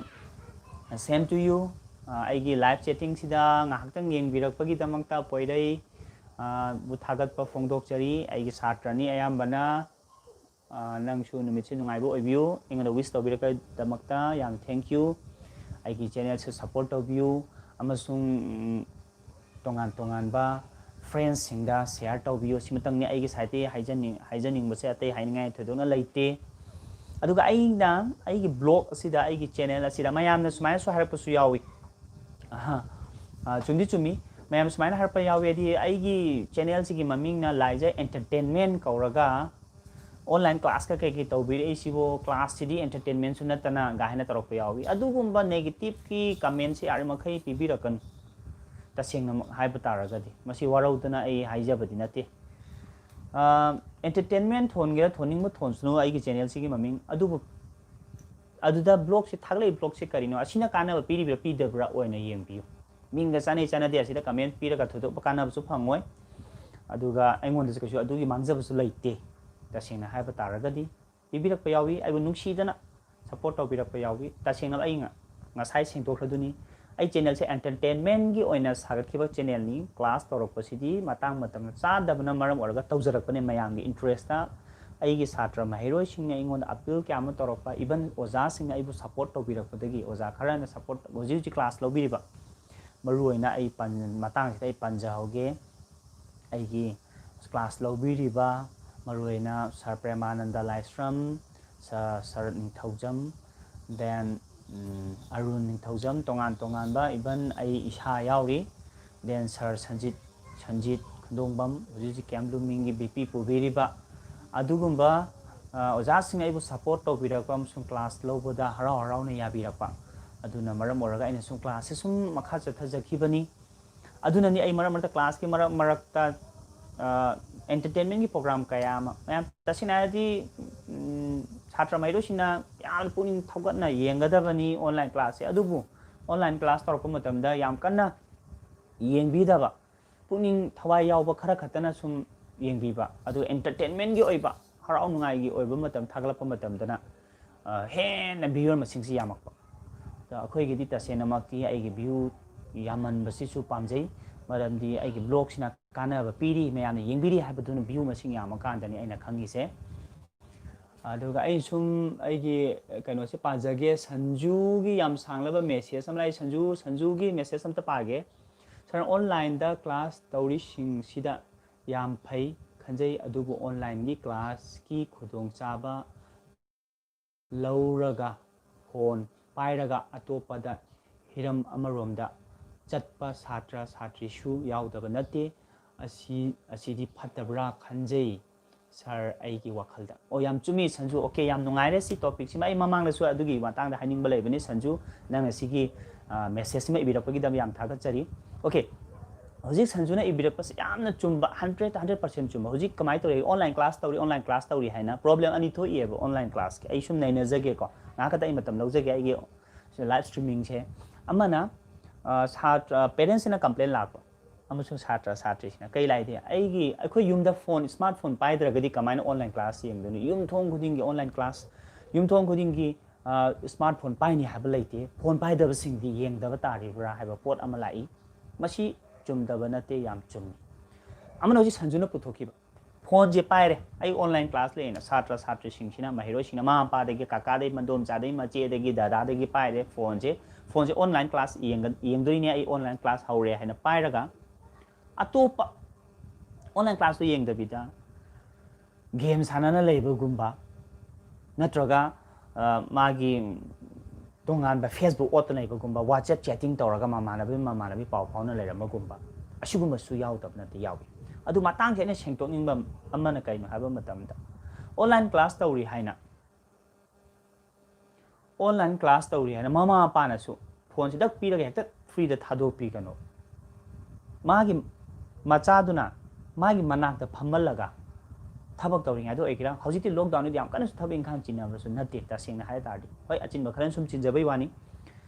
same to you꯫ ꯑꯥ, ꯑꯩꯒꯤ ꯂꯥꯏꯚ ꯆꯦꯇꯤꯡꯁꯤꯗ ꯉꯥꯏꯍꯥꯛꯇꯪ ꯌꯦꯡꯕꯤꯔꯛꯄꯒꯤꯗꯃꯛꯇ ꯄꯣꯏꯔꯩ, ꯑꯥ, ꯕꯨ ꯊꯥꯒꯠꯄ ꯐꯣꯡꯗꯣꯛꯆꯔꯤ꯫ ꯑꯩꯒꯤ ꯁꯥꯇ꯭ꯔꯅꯤ ꯑꯌꯥꯝꯕꯅ꯫ ꯑꯥ, ꯅꯪꯁꯨ ꯅꯨꯃꯤꯠꯁꯤ ꯅꯨꯡꯉꯥꯏꯕ ꯑꯣꯏꯕꯤꯌꯨ꯫ ꯑꯩꯉꯣꯟꯗ wish ꯇꯧꯕꯤꯔꯛꯄꯒꯤꯗꯃꯛꯇ ꯌꯥꯝ thank you꯫ ꯑꯩꯒꯤ ꯆꯦꯅꯦꯜꯁꯨ support ꯇꯧꯕꯤꯌꯨ ꯑꯃꯁꯨꯡ, ꯎꯝ, ꯇꯣꯉꯥꯟ ꯇꯣꯉꯥꯟꯕ friendsꯁꯤꯡꯗ share ꯇꯧꯕꯤꯌꯨ꯫ ꯁꯤꯃꯇꯪꯅꯤ ꯑꯩꯒꯤ sideꯇꯒꯤ ꯍꯥꯏꯖꯅꯤꯡ-, ꯍꯥꯏꯖꯅꯤꯡꯕꯁꯦ, ꯑꯇꯩ ꯍꯥꯏꯅꯤꯡꯉꯥꯏ ꯊꯣꯏꯗꯣꯛꯅ ꯂꯩꯇꯦ꯫ ꯑꯗꯨꯒ ꯑꯩꯅ ꯑꯩꯒꯤ blog ꯑꯁꯤꯗ, ꯑꯩꯒꯤ channel ꯑꯁꯤꯗ ꯃꯌꯥꯝꯅ ꯁꯨꯃꯥꯏꯅꯁꯨ ꯍꯥꯏꯔꯛꯄꯁꯨ ꯌꯥꯎꯏ꯫ ꯑꯍꯥ꯫ ꯑꯥ, ꯆꯨꯝꯗꯤ ꯆꯨꯝꯃꯤ꯫ ꯃꯌꯥꯝ ꯁꯨꯃꯥꯏꯅ ꯍꯥꯏꯔꯛꯄ ꯌꯥꯎꯏ, ꯍꯥꯏꯗꯤ, "ꯑꯩꯒꯤ channelꯁꯤꯒꯤ ꯃꯃꯤꯡꯅ ꯂꯥꯏꯖ Entertainment ꯀꯧꯔꯒ online classꯀ ꯀꯩꯀꯩ ꯇꯧꯕꯤꯔꯛꯏꯁꯤꯕꯣ? Classꯁꯤꯗꯤ entertainmentꯁꯨ ꯅꯠꯇꯅ?" ꯒꯥꯏꯅ ꯇꯧꯔꯛꯄ ꯌꯥꯎꯏ꯫ ꯑꯗꯨꯒꯨꯝꯕ negativeꯀꯤ commentꯁꯦ ꯌꯥꯔꯤꯃꯈꯩ ꯄꯤꯕꯤꯔꯛꯀꯅꯨ꯫ ꯇꯁꯦꯡꯅꯃꯛ ꯍꯥꯏꯕ ꯇꯥꯔꯒꯗꯤ꯫ ꯃꯁꯤ ꯋꯥꯔꯧꯗꯅ ꯑꯩ ꯍꯥꯏꯖꯕꯗꯤ ꯅꯠꯇꯦ꯫ ꯑꯦꯟꯇꯔꯇꯦꯟꯃꯦꯟ ꯊꯣꯟꯒꯦꯔꯥ ꯊꯣꯟꯅꯤꯡꯕ ꯊꯣꯟꯁꯅꯨ ꯑꯩꯒꯤ ꯆꯦꯅꯦꯜꯁꯤꯒꯤ ꯃꯃꯤꯡ, ꯑꯗꯨꯕꯨ ꯑꯗꯨꯗ ꯕ꯭ꯂꯣꯛꯁꯦ, ꯊꯥꯒꯠꯂꯛꯏ ꯕ꯭ꯂꯣꯛꯁꯦ ꯀꯔꯤꯅꯣ, ꯑꯁꯤꯅ ꯀꯥꯟꯅꯕ ꯄꯤꯔꯤꯕ꯭ꯔꯥ ꯄꯤꯗꯕ꯭ꯔꯥ ꯑꯣꯏꯅ ꯌꯦꯡꯕꯤꯌꯨ꯫ ꯃꯤꯡꯒ ꯆꯥꯟꯅꯩ ꯆꯥꯟꯅꯗꯦ ꯑꯁꯤꯗ ꯀꯃꯦꯟ ꯄꯤꯔꯒ ꯊꯣꯏꯗꯣꯛꯄ ꯀꯥꯟꯅꯕꯁꯨ ꯐꯪꯉꯣꯏ, ꯑꯗꯨꯒ ꯑꯩꯉꯣꯟꯗꯁꯨ ꯀꯩꯁꯨ ꯑꯗꯨꯒꯤ ꯃꯥꯡꯖꯕꯁꯨ ꯂꯩꯇꯦ꯫ ꯇꯁꯦꯡꯅ ꯍꯥꯏꯕ ꯇꯥꯔꯒꯗꯤ ꯄꯤꯕꯤꯔꯛꯄ ꯌꯥꯎꯏ, ꯑꯩꯕꯨ ꯅꯨꯡꯁꯤꯗꯅ ꯁꯞꯄꯣꯔꯠ ꯇꯧꯕꯤꯔꯛꯄ ꯌꯥꯎꯏ꯫ ꯇꯁꯦꯡꯅ ꯑꯩ ꯉ-, ꯉꯁꯥꯏ ꯁꯦꯡꯗꯣꯛꯈ꯭ꯔꯗꯨꯅꯤ, ꯑꯩ ꯆꯦꯅꯦꯜꯁꯦ ꯑꯦꯟꯇꯔꯇꯦꯟꯃꯦꯟꯒꯤ ꯑꯣꯏꯅ ꯁꯥꯒꯠꯈꯤꯕ ꯆꯦꯅꯦꯜꯅꯤ꯫ ꯀ꯭ꯂꯥꯁ ꯇꯧꯔꯛꯄꯁꯤꯗꯤ ꯃꯇꯥꯡ ꯃꯇꯝ ꯆꯥꯗꯕꯅ ꯃꯔꯝ ꯑꯣꯏꯔꯒ ꯇꯧꯖꯔꯛꯄꯅꯦ꯫ ꯃꯌꯥꯝꯒꯤ ꯏꯟꯇꯔꯦꯁꯇ ꯑꯩꯒꯤ ꯁꯥꯇ꯭ꯔ ꯃꯍꯩꯔꯣꯏꯁꯤꯡꯅ ꯑꯩꯉꯣꯟꯗ ꯑꯄꯤꯜ ꯀꯌꯥ ꯑꯃ ꯇꯧꯔꯛꯄ, ꯏꯚꯟ ꯑꯣꯖꯥꯁꯤꯡꯅ ꯑꯩꯕꯨ ꯁꯞꯄꯣꯔꯠ ꯇꯧꯕꯤꯔꯛꯄꯗꯒꯤ, ꯑꯣꯖꯥ ꯈꯔꯅ ꯁꯞꯄꯣꯔꯠ, ꯍꯧꯖꯤꯛ ꯍꯧꯖꯤꯛ ꯀ꯭ꯂꯥꯁ ꯂꯧꯕꯤꯔꯤꯕ, ꯃꯔꯨꯑꯣꯏꯅ ꯑꯩ ꯄꯟ-, ꯃꯇꯥꯡꯁꯤꯗ ꯑꯩ ꯄꯟꯖꯍꯧꯒꯦ꯫ ꯑꯩꯒꯤ ꯀ꯭ꯂꯥꯁ ꯂꯧꯕꯤꯔꯤꯕ ꯃꯔꯨꯑꯣꯏꯅ ꯁꯥꯔ ꯄ꯭ꯔꯦꯃꯥꯅꯟꯗ ꯂꯥꯏꯁ꯭ꯔꯝ, ꯁꯥꯔ ꯁꯔꯠ ꯅꯤꯡꯊꯧꯖꯝ, then, ꯎꯝ, ꯑꯔꯨꯟ ꯅꯤꯡꯊꯧꯖꯝ, ꯇꯣꯉꯥꯟ ꯇꯣꯉꯥꯟꯕ, ꯏꯚꯟ ꯑꯩ ꯏꯁꯥ ꯌꯥꯎꯔꯤ, then ꯁꯥꯔ ꯁꯟꯖꯤꯠ, ꯁꯟꯖꯤꯠ ꯈꯨꯟꯗꯣꯡꯕꯝ, ꯍꯧꯖꯤꯛ ꯍꯧꯖꯤꯛ ꯀꯦꯝ ꯕ꯭ꯂꯨꯃꯤꯡꯒꯤ ꯚꯤ ꯄꯤ ꯄꯨꯕꯤꯔꯤꯕ, ꯑꯗꯨꯒꯨꯝꯕ, ꯑ, ꯑꯣꯖꯥꯁꯤꯡ ꯑꯩꯕꯨ ꯁꯞꯄꯣꯔꯠ ꯇꯧꯕꯤꯔꯛꯄ ꯑꯃꯁꯨꯡ ꯀ꯭ꯂꯥꯁ ꯂꯧꯕꯗ ꯍꯔꯥꯎ ꯍꯔꯥꯎꯅ ꯌꯥꯕꯤꯔꯛꯄ, ꯑꯗꯨꯅ ꯃꯔꯝ ꯑꯣꯏꯔꯒ ꯑꯩꯅ ꯁꯨꯝ ꯀ꯭ꯂꯥꯁꯁꯦ ꯁꯨꯝ ꯃꯈꯥ ꯆꯠꯊꯖꯈꯤꯕꯅꯤ꯫ ꯑꯗꯨꯅꯅꯤ ꯑꯩ ꯃꯔꯛ ꯃꯔꯛꯇ ꯀ꯭ꯂꯥꯁꯀꯤ ꯃꯔꯛ ꯃꯔꯛꯇ, ꯑ, ꯑꯦꯟꯇꯔꯇꯦꯟꯃꯦꯟꯒꯤ ꯄ꯭ꯔꯣꯒ꯭ꯔꯥꯝ ꯀꯌꯥ ꯑꯃ, ꯃꯌꯥꯝ ꯇꯁꯦꯡꯅ ꯍꯥꯏꯔꯗꯤ, ꯎꯝ, ꯁꯥꯇ꯭ꯔ ꯃꯍꯩꯔꯣꯏꯁꯤꯡꯅ ꯌꯥꯝꯅ ꯄꯨꯛꯅꯤꯡ ꯊꯧꯒꯠꯅ ꯌꯦꯡꯒꯗꯕꯅꯤ ꯑꯣꯟꯂꯥꯏꯟ ꯀ꯭ꯂꯥꯁꯁꯦ꯫ ꯑꯗꯨꯕꯨ ꯑꯣꯟꯂꯥꯏꯟ ꯀ꯭ꯂꯥꯁ ꯇꯧꯔꯛꯄ ꯃꯇꯝꯗ ꯌꯥꯝ ꯀꯟꯅ ꯌꯦꯡꯕꯤꯗꯕ, ꯄꯨꯛꯅꯤꯡ ꯊꯋꯥꯏ ꯌꯥꯎꯕ ꯈꯔ ꯈꯛꯇꯅ ꯁꯨꯝ ꯌꯦꯡꯕꯤꯕ, ꯑꯗꯨ ꯑꯦꯟꯇꯔꯇꯦꯟꯃꯦꯟꯒꯤ ꯑꯣꯏꯕ, ꯍꯔꯥꯎ ꯅꯨꯡꯉꯥꯏꯒꯤ ꯑꯣꯏꯕ ꯃꯇꯝ ꯊꯥꯒꯠꯂꯛꯄ ꯃꯇꯝꯗꯅ, ꯑ, ꯍꯦꯟꯅ ꯚ꯭ꯌꯨꯋꯔ ꯃꯁꯤꯡꯁꯤ ꯌꯥꯝꯃꯛꯄ꯫ ꯑꯗ ꯑꯩꯈꯣꯏꯒꯤꯗꯤ ꯇꯁꯦꯡꯅꯃꯛꯇꯤ ꯑꯩꯒꯤ ꯚ꯭ꯌꯨ ꯌꯥꯝꯃꯟꯕꯁꯤꯁꯨ ꯄꯥꯝꯖꯩ, ꯃꯔꯝꯗꯤ ꯑꯩꯒꯤ ꯕ꯭ꯂꯣꯒꯁꯤꯅ ꯀꯥꯟꯅꯕ ꯄꯤꯔꯤ, ꯃꯌꯥꯝꯅ ꯌꯦꯡꯕꯤꯔꯤ ꯍꯥꯏꯕꯗꯨꯅ ꯚ꯭ꯌꯨ ꯃꯁꯤꯡ ꯌꯥꯝꯃꯀꯥꯟꯗꯅꯤ ꯑꯩꯅ ꯈꯪꯉꯤꯁꯦ꯫ ꯑꯗꯨꯒ ꯑꯩ ꯁꯨꯝ ꯑꯩꯒꯤ ꯀꯩꯅꯣꯁꯦ ꯄꯥꯖꯒꯦ, ꯁꯟꯖꯨꯒꯤ ꯌꯥꯝ ꯁꯥꯡꯂꯕ ꯃꯦꯁꯦꯖ ꯑꯃ ꯂꯥꯛꯏ꯫ ꯁꯟꯖꯨ, ꯁꯟꯖꯨꯒꯤ ꯃꯦꯁꯦꯖ ꯑꯝꯇ ꯄꯥꯒꯦ꯫ "ꯁꯥꯔ, ꯑꯣꯟꯂꯥꯏꯟꯗ ꯀ꯭ꯂꯥꯁ ꯇꯧꯔꯤꯁꯤꯡꯁꯤꯗ ꯌꯥꯝ ꯐꯩ ꯈꯟꯖꯩ, ꯑꯗꯨꯕꯨ ꯑꯣꯟꯂꯥꯏꯟꯒꯤ ꯀ꯭ꯂꯥꯁꯀꯤ ꯈꯨꯗꯣꯡꯆꯥꯕ ꯂꯧꯔꯒ ꯐꯣꯟ ꯄꯥꯏꯔꯒ ꯑꯇꯣꯞꯄꯗ ꯍꯤꯔꯝ ꯑꯃꯔꯣꯝꯗ ꯆꯠꯄ ꯁꯥꯇ꯭ꯔ ꯁꯥꯇ꯭ꯔꯤꯁꯨ ꯌꯥꯎꯗꯕ ꯅꯠꯇꯦ꯫ ꯑꯁꯤ, ꯑꯁꯤꯗꯤ ꯐꯠꯇꯕ꯭ꯔꯥ ꯈꯟꯖꯩ ꯁꯥꯔ, ꯑꯩꯒꯤ ꯋꯥꯈꯜꯗ"꯫ ꯑꯣ, ꯌꯥꯝ ꯆꯨꯝꯃꯤ ꯁꯟꯖꯨ꯫ ꯑꯣꯀꯦ, ꯌꯥꯝ ꯅꯨꯡꯉꯥꯏꯔꯦ꯫ ꯁꯤ ꯇꯣꯄꯤꯛꯁꯤꯃ ꯑꯩ ꯃꯃꯥꯡꯗꯁꯨ ꯑꯗꯨꯒꯤ ꯃꯇꯥꯡꯗ ꯍꯥꯏꯅꯤꯡꯕ ꯂꯩꯕꯅꯤ꯫ ꯁꯟꯖꯨ, ꯅꯪꯅ ꯁꯤꯒꯤ, ꯑ, ꯃꯦꯁꯦꯖꯁꯤꯃ ꯏꯕꯤꯔꯛꯄꯒꯤꯗꯃꯛ ꯌꯥꯝ ꯊꯥꯒꯠꯆꯔꯤ꯫ Okay, ꯍꯧꯖꯤꯛ ꯁꯟꯖꯨꯅ ꯏꯕꯤꯔꯛꯄꯁꯦ ꯌꯥꯝꯅ ꯆꯨꯝꯕ, hundred hundred percent ꯆꯨꯝꯕ꯫ ꯍꯧꯖꯤꯛ ꯀꯃꯥꯏꯅ ꯇꯧꯔꯤ? Online class ꯇꯧꯔꯤ, online class ꯇꯧꯔꯤ ꯍꯥꯏꯅ problem ꯑꯅꯤ ꯊꯣꯛꯏꯑꯕ online classꯀꯤ꯫ ꯑꯩ ꯁꯨꯝ ꯅꯩꯅꯖꯒꯦꯀꯣ, ꯉꯥꯏꯍꯥꯛ ꯈꯛꯇ ꯑꯩ ꯃꯇꯝ ꯂꯧꯖꯒꯦ ꯑꯩꯒꯤ live streamingꯁꯦ꯫ ꯑꯃꯅ, ꯑ, ꯁꯥꯇ꯭ꯔ, parentsꯁꯤꯅ complain ꯂꯥꯛꯄ, ꯑꯃꯁꯨꯡ ꯁꯥꯇ꯭ꯔ ꯁꯥꯇ꯭ꯔꯤꯁꯤꯅ ꯀꯩ ꯂꯥꯛꯏꯗꯤ, ꯑꯩꯒꯤ, ꯑꯩꯈꯣꯏ ꯌꯨꯝꯗ phone, smart phone ꯄꯥꯏꯗ꯭ꯔꯒꯗꯤ ꯀꯃꯥꯏꯅ online class ꯌꯦꯡꯗꯣꯏꯅꯣ? ꯌꯨꯝꯊꯣꯡ ꯈꯨꯗꯤꯡꯒꯤ online class, ꯌꯨꯝꯊꯣꯡ ꯈꯨꯗꯤꯡꯒꯤ, ꯑ, smart phone ꯄꯥꯏꯅꯤ ꯍꯥꯏꯕ ꯂꯩꯇꯦ꯫ Phone ꯄꯥꯏꯗꯕꯁꯤꯡꯗꯤ ꯌꯦꯡꯗꯕ ꯇꯥꯔꯤꯕ꯭ꯔꯥ ꯍꯥꯏꯕ ꯄꯣꯠ ꯑꯃ ꯂꯥꯛꯏ꯫ ꯃꯁꯤ ꯆꯨꯝꯗꯕ ꯅꯠꯇꯦ, ꯌꯥꯝ ꯆꯨꯝꯃꯤ꯫ ꯑꯃꯅ ꯍꯧꯖꯤꯛ ꯁꯟꯖꯨꯅ ꯄꯨꯊꯣꯛꯈꯤꯕ, phoneꯁꯦ ꯄꯥꯏꯔꯦ, ꯑꯩ online class ꯂꯩꯅ ꯁꯥꯇ꯭ꯔ ꯁꯥꯇ꯭ꯔꯤꯁꯤꯡꯁꯤꯅ, ꯃꯍꯩꯔꯣꯏꯁꯤꯡꯅ, ꯃꯃꯥ ꯃꯄꯥꯗꯒꯤ, ꯀꯀꯥꯗꯒꯤ, ꯃꯗꯣꯝꯆꯥꯗꯒꯤ, ꯃꯆꯦꯗꯒꯤ, ꯗꯗꯥꯗꯒꯤ ꯄꯥꯏꯔꯦ phoneꯁꯦ꯫ Phoneꯁꯦ online class ꯌꯦꯡꯒ-, ꯌꯦꯡꯗꯣꯏꯅꯦ, ꯑꯩ online class ꯍꯧꯔꯦ ꯍꯥꯏꯅ ꯄꯥꯏꯔꯒ ꯑꯇꯣꯞꯄ online classꯇꯨ ꯌꯦꯡꯗꯕꯤꯗ game ꯁꯥꯟꯅꯅ ꯂꯩꯕꯒꯨꯝꯕ, ꯅꯠꯇ꯭ꯔꯒ, ꯑ, ꯃꯥꯒꯤ ꯇꯣꯉꯥꯟꯕ Facebook ꯑꯣꯠꯇꯅ ꯂꯩꯕꯒꯨꯝꯕ, WhatsApp chatting ꯇꯧꯔꯒ ꯃꯃꯥꯟꯅꯕꯤ ꯃꯃꯥꯟꯅꯕꯤ ꯄꯥꯎ ꯐꯥꯎꯅ ꯂꯩꯔꯝꯕꯒꯨꯝꯕ, ꯑꯁꯤꯒꯨꯝꯕꯁꯨ ꯌꯥꯎꯗꯕ ꯅꯠꯇꯦ, ꯌꯥꯎꯏ꯫ ꯑꯗꯨ ꯃꯇꯥꯡꯁꯦ ꯑꯩꯅ ꯁꯦꯡꯗꯣꯛꯅꯤꯡꯕ ꯑꯃꯅ ꯀꯩꯅꯣ ꯍꯥꯏꯕ ꯃꯇꯝꯗ, online class ꯇꯧꯔꯤ ꯍꯥꯏꯅ, online class ꯇꯧꯔꯤ ꯍꯥꯏꯅ ꯃꯃꯥ ꯃꯄꯥꯅꯁꯨ phoneꯁꯤ ꯗꯛ ꯄꯤꯔꯒ ꯍꯦꯛꯇ freeꯗ ꯊꯥꯗꯣꯛꯄꯤꯒꯅꯨ꯫ ꯃꯥꯒꯤ ꯃꯆꯥꯗꯨꯅ ꯃꯥꯒꯤ ꯃꯅꯥꯛꯇ ꯐꯝꯍꯜꯂꯒ ꯊꯕꯛ ꯇꯧꯔꯤꯉꯩꯗ ꯑꯣꯏꯒꯦꯔꯥ, ꯍꯧꯖꯤꯛꯇꯤ lockdownꯗꯤ ꯌꯥꯝ ꯀꯟꯅꯁꯨ ꯊꯕꯛ ꯏꯪꯈꯥꯡ ꯆꯤꯟꯅꯕꯁꯨ ꯅꯠꯇꯦ, ꯇꯁꯦꯡꯅ ꯍꯥꯏ ꯇꯥꯔꯗꯤ꯫ ꯍꯣꯏ, ꯑꯆꯤꯟꯕ ꯈꯔꯅ ꯁꯨꯝ ꯆꯤꯟꯖꯕꯩ ꯋꯥꯅꯤ꯫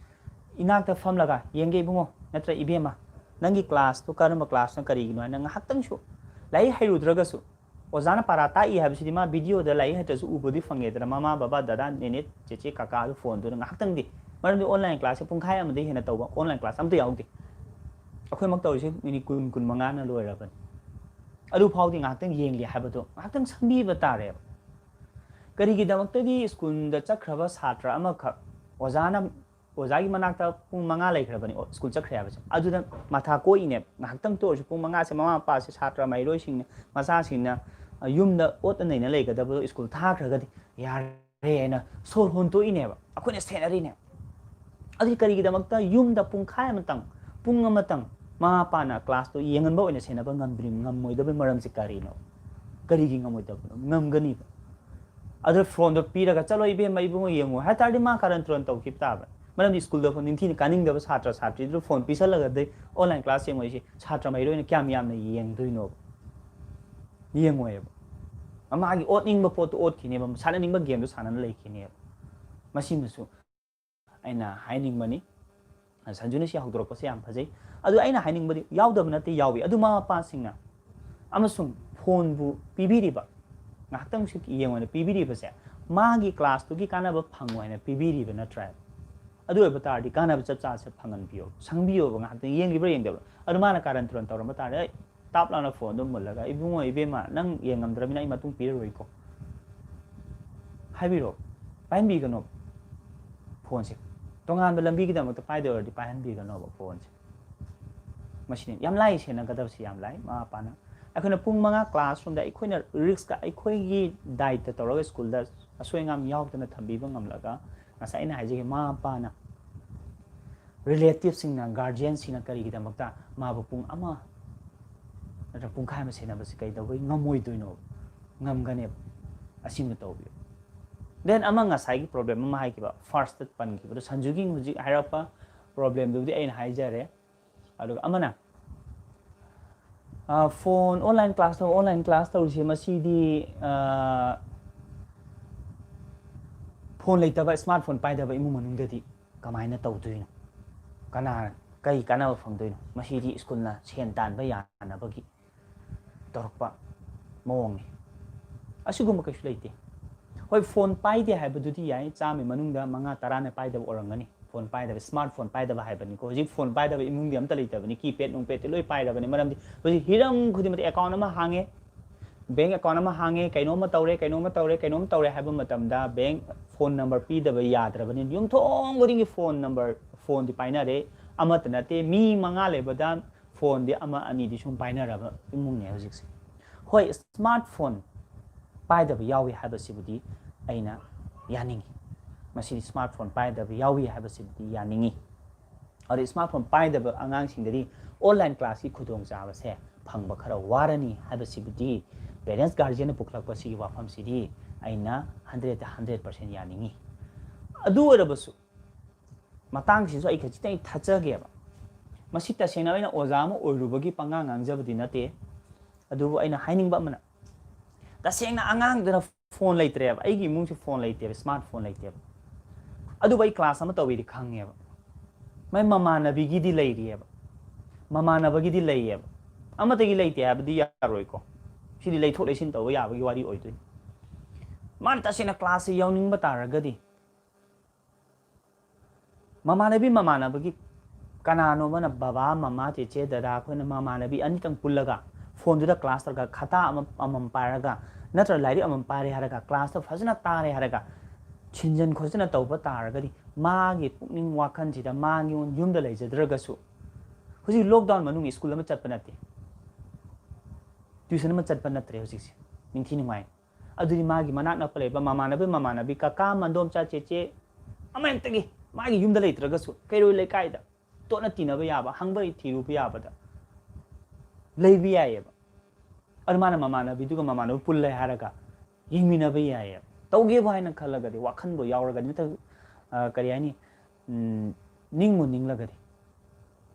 ꯏꯅꯥꯛꯇ ꯐꯝꯂꯒ, "ꯌꯦꯡꯒꯦ ꯏꯕꯨꯡꯉꯣ, ꯅꯠꯇ꯭ꯔ ꯏꯕꯦꯝꯃ, ꯅꯪꯒꯤ classꯇꯣ ꯀꯔꯝꯕ classꯅꯣ, ꯀꯔꯤꯒꯤꯅꯣ?" ꯍꯥꯏꯅ ꯉꯥꯏꯍꯥꯛꯇꯪꯁꯨ, ꯂꯥꯏꯔꯤꯛ ꯍꯩꯔꯨꯗ꯭ꯔꯒꯁꯨ, ꯑꯣꯖꯥꯅ ꯄꯥꯔꯥ ꯇꯥꯛꯏ ꯍꯥꯏꯕꯁꯤꯗꯤ ꯃꯥ videoꯗ ꯂꯥꯏꯔꯤꯛ ꯍꯩꯇ꯭ꯔꯁꯨ ꯎꯕꯗꯤ ꯐꯪꯉꯦꯗꯅ, ꯃꯃꯥ, ꯕꯕꯥ, ꯗꯗꯥ, ꯅꯦꯅꯦ, ꯆꯦꯆꯦ, ꯀꯀꯥꯗꯨ phoneꯗꯨꯅ ꯉꯥꯏꯍꯥꯛꯇꯪꯗꯤ꯫ ꯃꯔꯝꯗꯤ online classꯁꯦ ꯄꯨꯡꯈꯥꯏ ꯑꯃꯗꯒꯤ ꯍꯦꯟꯅ ꯇꯧꯕ online class ꯑꯝꯇ ꯌꯥꯎꯗꯦ꯫ ꯑꯩꯈꯣꯏꯃꯛ ꯇꯧꯔꯤꯁꯦ minute ꯀꯨꯟ, ꯀꯨꯟ ꯃꯉꯥꯅ ꯂꯣꯏꯔꯕꯅꯤ꯫ ꯑꯗꯨ ꯐꯥꯎꯗꯤ ꯉꯥꯏꯍꯥꯛꯇꯪ ꯌꯦꯡꯒꯦ ꯍꯥꯏꯕꯗꯣ ꯉꯥꯏꯍꯥꯛꯇꯪ ꯁꯪꯕꯤꯕ ꯇꯥꯔꯦꯕ꯫ ꯀꯔꯤꯒꯤꯗꯃꯛꯇꯗꯤ ꯁ꯭ꯀꯨꯜꯗ ꯆꯠꯈ꯭ꯔꯕ ꯁꯥꯇ꯭ꯔ ꯑꯃꯈꯛ ꯑꯣꯖꯥꯅ, ꯑꯣꯖꯥꯒꯤ ꯃꯅꯥꯛꯇ ꯄꯨꯡ ꯃꯉꯥ ꯂꯩꯈ꯭ꯔꯕꯅꯤ, ꯑꯣ, ꯁ꯭ꯀꯨꯜ ꯆꯠꯈ꯭ꯔꯦ ꯍꯥꯏꯕꯁꯦ, ꯑꯗꯨꯗ ꯃꯊꯥ ꯀꯣꯛꯏꯅꯦꯕ꯫ ꯉꯥꯏꯍꯥꯛꯇꯪꯇ ꯑꯣꯏꯔꯁꯨ ꯄꯨꯡ ꯃꯉꯥꯁꯦ ꯃꯃꯥ ꯃꯄꯥꯁꯦ, ꯁꯥꯇ꯭ꯔ ꯃꯍꯩꯔꯣꯏꯁꯤꯡꯅ, ꯃꯆꯥꯁꯤꯡꯅ, ꯑ, ꯌꯨꯝꯗ ꯑꯣꯠꯇ ꯅꯩꯅ ꯂꯩꯒꯗꯕꯗꯣ ꯁ꯭ꯀꯨꯜ ꯊꯥꯈ꯭ꯔꯒꯗꯤ ꯌꯥꯔꯦ ꯍꯥꯏꯅ ꯁꯣꯔ ꯍꯣꯟꯇꯣꯛꯏꯅꯦꯕ, ꯑꯩꯈꯣꯏꯅ ꯁꯦꯟꯅꯔꯤꯅꯦꯕ꯫ ꯑꯗꯨꯗꯤ ꯀꯔꯤꯒꯤꯗꯃꯛꯇ ꯌꯨꯝꯗ ꯄꯨꯡꯈꯥꯏ ꯑꯃꯇꯪ, ꯄꯨꯡ ꯑꯃꯇꯪ ꯃꯃꯥ ꯃꯄꯥꯅ classꯇꯣ ꯌꯦꯡꯍꯟꯕ ꯑꯣꯏꯅ ꯁꯦꯟꯅꯕ ꯉꯝꯗ꯭ꯔꯤ-, ꯉꯝꯃꯣꯏꯗꯕꯒꯤ ꯃꯔꯝꯁꯦ ꯀꯔꯤꯅꯣ? ꯀꯔꯤꯒꯤ ꯉꯝꯃꯣꯏꯗꯕꯅꯣ? ꯉꯝꯒꯅꯤꯕ꯫ ꯑꯗꯨ phoneꯗꯣ ꯄꯤꯔꯒ, "ꯆꯠꯂꯣ ꯏꯕꯦꯝꯃ, ꯏꯕꯨꯡꯉꯣ ꯌꯦꯡꯉꯣ" ꯍꯥꯏ ꯇꯥꯔꯗꯤ ꯃꯥ ꯀꯥꯔꯟ ꯇꯨꯔꯟ ꯇꯧꯈꯤꯕ ꯇꯥꯕ꯫ ꯃꯔꯝꯗꯤ ꯁ꯭ꯀꯨꯜꯗ ꯐꯥꯎ ꯅꯤꯡꯊꯤꯅ ꯀꯥꯅꯤꯡꯗꯕ ꯁꯥꯇ꯭ꯔ ꯁꯥꯇ꯭ꯔꯤꯗꯨꯗ ꯐꯣꯟ ꯄꯤꯁꯜꯂꯒꯗꯤ online class ꯌꯦꯡꯉꯣꯏꯁꯤ ꯁꯥꯇ꯭ꯔ ꯃꯩꯔꯣꯏꯅ ꯀꯌꯥꯝ ꯌꯥꯝꯅ ꯌꯦꯡꯗꯣꯏꯅꯣꯕ? ꯌꯦꯡꯉꯣꯏꯕ꯫ ꯃꯥꯒꯤ ꯑꯣꯠꯅꯤꯡꯕ ꯄꯣꯠꯇꯣ ꯑꯣꯠꯈꯤꯅꯦꯕ, ꯁꯥꯟꯅꯅꯤꯡꯕ gameꯗꯣ ꯁꯥꯟꯅꯅ ꯂꯩꯈꯤꯅꯦꯕ꯫ ꯃꯁꯤꯃꯁꯨ ꯑꯩꯅ ꯍꯥꯏꯅꯤꯡꯕꯅꯤ꯫ ꯁꯟꯖꯨꯅ ꯁꯤ ꯍꯧꯗꯣꯔꯛꯄꯁꯦ ꯌꯥꯝ ꯐꯖꯩ꯫ ꯑꯗꯨ ꯑꯩꯅ ꯍꯥꯏꯅꯤꯡꯕꯗꯤ ꯌꯥꯎꯗꯕ ꯅꯠꯇꯦ, ꯌꯥꯎꯏ꯫ ꯑꯗꯨ ꯃꯃꯥ ꯃꯄꯥꯁꯤꯡꯅ ꯑꯃꯁꯨꯡ ꯐꯣꯟꯕꯨ ꯄꯤꯕꯤꯔꯤꯕ, ꯉꯥꯏꯍꯥꯛꯇꯪꯁꯨ ꯌꯦꯡꯉꯣꯅ ꯄꯤꯕꯤꯔꯤꯕꯁꯦ, ꯃꯥꯒꯤ classꯇꯨꯒꯤ ꯀꯥꯟꯅꯕ ꯐꯪꯉꯣ ꯍꯥꯏꯅ ꯄꯤꯕꯤꯔꯤꯕ ꯅꯠꯇ꯭ꯔꯥ? ꯑꯗꯨ ꯑꯣꯏꯕ ꯇꯥꯔꯗꯤ ꯀꯥꯟꯅꯕ ꯆꯞ ꯆꯥꯁꯦ ꯐꯪꯍꯟꯕꯤꯌꯣ, ꯁꯪꯕꯤꯌꯣꯕ, ꯉꯥꯏꯍꯥꯛꯇꯪ ꯌꯦꯡꯈꯤꯕ꯭ꯔꯥ ꯌꯦꯡꯗꯕ꯭ꯔꯥ? ꯑꯗꯨ ꯃꯥꯅ ꯀꯥꯔꯟ ꯇꯨꯔꯟ ꯇꯧꯔꯝꯕ ꯇꯥꯔꯗꯤ, ꯑꯩ ꯇꯥꯞ ꯂꯥꯎꯅ ꯐꯣꯟꯗꯣ ꯃꯨꯜꯂꯒ, "ꯏꯕꯨꯡꯉꯣ, ꯏꯕꯦꯝꯃ, ꯅꯪ ꯌꯦꯡꯉꯝꯗ꯭ꯔꯕꯅꯤꯅ ꯑꯩ ꯃꯇꯨꯡ ꯄꯤꯔꯔꯣꯏꯀꯣ" ꯍꯥꯏꯕꯤꯔꯣ꯫ ꯄꯥꯏꯍꯟꯕꯤꯒꯅꯣ ꯐꯣꯟꯁꯦ꯫ ꯇꯣꯉꯥꯟꯕ ꯂꯝꯕꯤꯒꯤꯗꯃꯛꯇ ꯄꯥꯏꯗꯣꯏ ꯑꯣꯏꯔꯗꯤ ꯄꯥꯏꯍꯟꯕꯤꯒꯅꯣꯕ ꯐꯣꯟꯁꯦ꯫ ꯃꯁꯤꯅꯤ ꯌꯥꯝ ꯂꯥꯏ, ꯁꯦꯟꯅꯒꯗꯕꯁꯤ ꯌꯥꯝ ꯂꯥꯏ꯫ ꯃꯃꯥ ꯃꯄꯥꯅ ꯑꯩꯈꯣꯏꯅ ꯄꯨꯡ ꯃꯉꯥ classroomꯗ ꯑꯩꯈꯣꯏꯅ riskꯇ, ꯑꯩꯈꯣꯏꯒꯤ ꯗꯥꯏꯠꯇ ꯇꯧꯔꯒ ꯁ꯭ꯀꯨꯜꯗ ꯑꯁꯣꯏ ꯑꯉꯥꯝ ꯌꯥꯎꯗꯅ ꯊꯝꯕꯤꯕ ꯉꯝꯂꯒ, ꯉꯁꯥꯏ ꯑꯩꯅ ꯍꯥꯏꯖꯈꯤꯕ ꯃꯃꯥ ꯃꯄꯥꯅ, relativeꯁꯤꯡꯅ, guardianꯁꯤꯡꯅ ꯀꯔꯤꯒꯤꯗꯃꯛꯇ ꯃꯥꯕꯨ ꯄꯨꯡ ꯑꯃ ꯅꯠꯇ꯭ꯔꯒ ꯄꯨꯡꯈꯥꯏ ꯑꯃ ꯁꯦꯟꯅꯕꯁꯤ ꯀꯩꯗꯧꯕꯩ ꯉꯝꯃꯣꯏꯗꯣꯏꯅꯣ? ꯉꯝꯒꯅꯦꯕ꯫ ꯑꯁꯤꯃ ꯇꯧꯕꯤꯌꯨ꯫ Then ꯑꯃ ꯉꯁꯥꯏꯒꯤ problem ꯑꯃ ꯍꯥꯏꯈꯤꯕ, firstꯇ ꯄꯟꯈꯤꯕꯗꯣ, ꯁꯟꯖꯨꯒꯤ ꯍꯧꯖꯤꯛ ꯍꯥꯏꯔꯛꯄ problemꯗꯨꯕꯨꯗꯤ ꯑꯩꯅ ꯍꯥꯏꯖꯔꯦ꯫ ꯑꯗꯨꯒ ꯑꯃꯅ, ꯑ, phone, online class ꯇꯧ, online class ꯇꯧꯔꯤꯁꯦ, ꯃꯁꯤꯗꯤ, ꯑ, phone ꯂꯩꯇꯕ, smartphone ꯄꯥꯏꯗꯕ ꯏꯃꯨꯡ ꯃꯅꯨꯡꯗꯗꯤ ꯀꯃꯥꯏꯅ ꯇꯧꯗꯣꯏꯅꯣ? ꯀꯅꯥ, ꯀꯩ ꯀꯥꯟꯅꯕ ꯐꯪꯗꯣꯏꯅꯣ? ꯃꯁꯤꯗꯤ ꯁ꯭ꯀꯨꯜꯅ ꯁꯦꯟ ꯇꯥꯟꯕ ꯌꯥꯅꯕꯒꯤ ꯇꯧꯔꯛꯄ ꯃꯑꯣꯡꯅꯤ꯫ ꯑꯁꯤꯒꯨꯝꯕ ꯀꯩꯁꯨ ꯂꯩꯇꯦ꯫ ꯍꯣꯏ, phone ꯄꯥꯏꯗꯦ ꯍꯥꯏꯕꯗꯨꯗꯤ ꯌꯥꯏ, ꯆꯥꯝꯃꯒꯤ ꯃꯅꯨꯡꯗ ꯃꯉꯥ ꯇꯔꯥꯅ ꯄꯥꯏꯗꯕ ꯑꯣꯏꯔꯝꯒꯅꯤ꯫ Phone ꯄꯥꯏꯗꯕ, smartphone ꯄꯥꯏꯗꯕ ꯍꯥꯏꯕꯅꯤꯀꯣ꯫ ꯍꯧꯖꯤꯛ phone ꯄꯥꯏꯗꯕ ꯏꯃꯨꯡꯗꯤ ꯑꯝꯇ ꯂꯩꯇꯕꯅꯤ, keypad ꯅꯨꯡꯄꯦꯗꯇꯤ ꯂꯣꯏ ꯄꯥꯏꯔꯕꯅꯤ꯫ ꯃꯔꯝꯗꯤ ꯍꯧꯖꯤꯛ ꯍꯤꯔꯝ ꯈꯨꯗꯤꯡꯃꯛꯇ account ꯑꯃ ꯍꯥꯡꯉꯦ, bank account ꯑꯃ ꯍꯥꯡꯉꯦ, ꯀꯩꯅꯣꯝꯃ ꯇꯧꯔꯦ, ꯀꯩꯅꯣꯝꯃ ꯇꯧꯔꯦ, ꯀꯩꯅꯣꯝ ꯇꯧꯔꯦ ꯍꯥꯏꯕ ꯃꯇꯝꯗ bank phone number ꯄꯤꯗꯕ ꯌꯥꯗ꯭ꯔꯕꯅꯤ꯫ ꯌꯨꯝꯊꯣꯡ ꯈꯨꯗꯤꯡꯒꯤ phone number, phoneꯗꯤ ꯄꯥꯏꯅꯔꯦ꯫ ꯑꯃꯠꯇ ꯅꯠꯇꯦ, ꯃꯤ ꯃꯉꯥ ꯂꯩꯕꯗ phoneꯗꯤ ꯑꯃ ꯑꯅꯤꯗꯤ ꯁꯨꯝ ꯄꯥꯏꯅꯔꯕ ꯏꯃꯨꯡꯅꯦ ꯍꯧꯖꯤꯛꯁꯦ꯫ ꯍꯣꯏ, smartphone ꯄꯥꯏꯗꯕ ꯌꯥꯎꯏ ꯍꯥꯏꯕꯁꯤꯕꯨꯗꯤ ꯑꯩꯅ ꯌꯥꯅꯤꯡꯉꯤ꯫ ꯃꯁꯤꯗꯤ smartphone ꯄꯥꯏꯗꯕ ꯌꯥꯎꯏ ꯍꯥꯏꯕꯁꯤꯕꯨꯗꯤ ꯌꯥꯅꯤꯡꯉꯤ꯫ ꯑꯗꯨ smartphone ꯄꯥꯏꯗꯕ ꯑꯉꯥꯡꯁꯤꯡꯗꯗꯤ online classꯀꯤ ꯈꯨꯗꯣꯡꯆꯥꯕꯁꯦ ꯐꯪꯕ ꯈꯔ ꯋꯥꯔꯅꯤ ꯍꯥꯏꯕꯁꯤꯕꯨꯗꯤ parents guardianꯅ ꯄꯨꯈꯠꯂꯛꯄ ꯁꯤꯒꯤ ꯋꯥꯐꯝꯁꯤꯗꯤ ꯑꯩꯅ hundredꯇ hundred percent ꯌꯥꯅꯤꯡꯉꯤ꯫ ꯑꯗꯨ ꯑꯣꯏꯔꯕꯁꯨ ꯃꯇꯥꯡꯁꯤꯁꯨ ꯑꯩ ꯈꯖꯤꯛꯇꯪ ꯊꯠꯆꯒꯦꯕ꯫ ꯃꯁꯤ ꯇꯁꯦꯡꯅ ꯑꯩꯅ ꯑꯣꯖꯥ ꯑꯃ ꯑꯣꯏꯔꯨꯕꯒꯤ ꯄꯉꯥꯡ ꯉꯥꯡꯖꯕꯗꯤ ꯅꯠꯇꯦ꯫ ꯑꯗꯨꯕꯨ ꯑꯩꯅ ꯍꯥꯏꯅꯤꯡꯕ ꯑꯃꯅ, ꯇꯁꯦꯡꯅ ꯑꯉꯥꯡꯗꯨꯅ ꯐꯣꯟ ꯂꯩꯇ꯭ꯔꯦꯕ, ꯑꯩꯒꯤ ꯏꯃꯨꯡꯁꯦ ꯐꯣꯟ ꯂꯩꯇꯦꯕ, ꯁ꯭ꯃꯥꯔꯠ ꯐꯣꯟ ꯂꯩꯇꯦꯕ꯫ ꯑꯗꯨꯕꯨ ꯑꯩ ꯀ꯭ꯂꯥꯁ ꯑꯃ ꯇꯧꯋꯤꯗꯤ ꯈꯪꯉꯦꯕ꯫ ꯃꯥꯏ ꯃꯃꯥꯟꯅꯕꯤꯒꯤꯗꯤ ꯂꯩꯔꯤꯑꯕ, ꯃꯃꯥꯟꯅꯕꯒꯤꯗꯤ ꯂꯩꯌꯦꯕ꯫ ꯑꯃꯠꯇꯒꯤ ꯂꯩꯇꯦ ꯍꯥꯏꯕꯗꯤ ꯌꯥꯔꯣꯏꯀꯣ꯫ ꯁꯤꯗꯤ ꯂꯩꯊꯣꯛ ꯂꯩꯁꯤꯟ ꯇꯧꯕ ꯌꯥꯕꯒꯤ ꯋꯥꯔꯤ ꯑꯣꯏꯗꯣꯏꯅꯤ꯫ ꯃꯥꯅ ꯇꯁꯦꯡꯅ ꯀ꯭ꯂꯥꯁꯁꯦ ꯌꯥꯎꯅꯤꯡꯕ ꯇꯥꯔꯒꯗꯤ, ꯃꯃꯥꯟꯅꯕꯤ ꯃꯃꯥꯟꯅꯕꯒꯤ ꯀꯅꯥꯅꯣ ꯑꯃꯅ, ꯕꯕꯥ, ꯃꯃꯥ, ꯆꯦꯆꯦ, ꯗꯗꯥ, ꯑꯩꯈꯣꯏꯅ ꯃꯃꯥꯟꯅꯕꯤ ꯑꯅꯤꯇꯪ ꯄꯨꯜꯂꯒ ꯐꯣꯟꯗꯨꯗ ꯀ꯭ꯂꯥꯁ ꯇꯧꯔꯒ ꯈꯇꯥ ꯑꯃ ꯑꯃꯃꯝ ꯄꯥꯏꯔꯒ, ꯅꯠꯇ꯭ꯔꯒ ꯂꯥꯏꯔꯤꯛ ꯑꯃꯃꯝ ꯄꯥꯏꯔꯦ ꯍꯥꯏꯔꯒ, ꯀ꯭ꯂꯥꯁꯇ ꯐꯖꯅ ꯇꯥꯔꯦ ꯍꯥꯏꯔꯒ, ꯁꯤꯟꯖꯟ ꯈꯣꯠꯆꯟꯅ ꯇꯧꯕ ꯇꯥꯔꯒꯗꯤ, ꯃꯥꯒꯤ ꯄꯨꯛꯅꯤꯡ ꯋꯥꯈꯜꯁꯤꯗ ꯃꯥꯒꯤ ꯌꯨꯝꯗ ꯂꯩꯖꯗ꯭ꯔꯒꯁꯨ, ꯍꯧꯖꯤꯛ ꯂꯣꯛꯗꯥꯎꯟ ꯃꯅꯨꯡ ꯁ꯭ꯀꯨꯜ ꯑꯃ ꯆꯠꯄ ꯅꯠꯇꯦ, ꯇ꯭ꯌꯨꯁꯟ ꯑꯃ ꯆꯠꯄ ꯅꯠꯇ꯭ꯔꯦ ꯍꯧꯖꯤꯛꯁꯦ, ꯅꯤꯡꯊꯤ ꯅꯨꯡꯉꯥꯏ꯫ ꯑꯗꯨꯗꯤ ꯃꯥꯒꯤ ꯃꯅꯥꯛ ꯅꯛꯄ ꯂꯩꯕ ꯃꯃꯥꯟꯅꯕ, ꯃꯃꯥꯟꯅꯕꯤ, ꯀꯀꯥ, ꯃꯟꯗꯣꯝꯆꯥ, ꯆꯦꯆꯦ, ꯑꯃ ꯍꯦꯛꯇꯒꯤ ꯃꯥꯒꯤ ꯌꯨꯝꯗ ꯂꯩꯇ꯭ꯔꯒꯁꯨ ꯀꯩꯔꯣꯏ ꯂꯩꯀꯥꯏꯗ ꯇꯣꯠꯅ ꯇꯤꯟꯅꯕ ꯌꯥꯕ, ꯍꯪꯕ ꯊꯤꯔꯨꯕ ꯌꯥꯕꯗ ꯂꯩꯕ ꯌꯥꯏꯌꯦꯕ꯫ ꯑꯗꯨ ꯃꯥꯅ ꯃꯃꯥꯟꯅꯕꯤꯗꯨꯒ ꯃꯃꯥꯟꯅꯕ ꯄꯨꯜꯂꯦ ꯍꯥꯏꯔꯒ ꯌꯦꯡꯃꯤꯟꯅꯕ ꯌꯥꯏꯌꯦꯕ꯫ ꯇꯧꯒꯦꯕꯨ ꯍꯥꯏꯅ ꯈꯜꯂꯒꯗꯤ, ꯋꯥꯈꯜꯕꯨ ꯌꯥꯎꯔꯒꯗꯤ, ꯅꯠꯇ꯭ꯔꯒ, ꯑ, ꯀꯔꯤ ꯍꯥꯏꯅꯤ, ꯎꯝ, ꯅꯤꯡꯕꯨ ꯅꯤꯡꯂꯒꯗꯤ,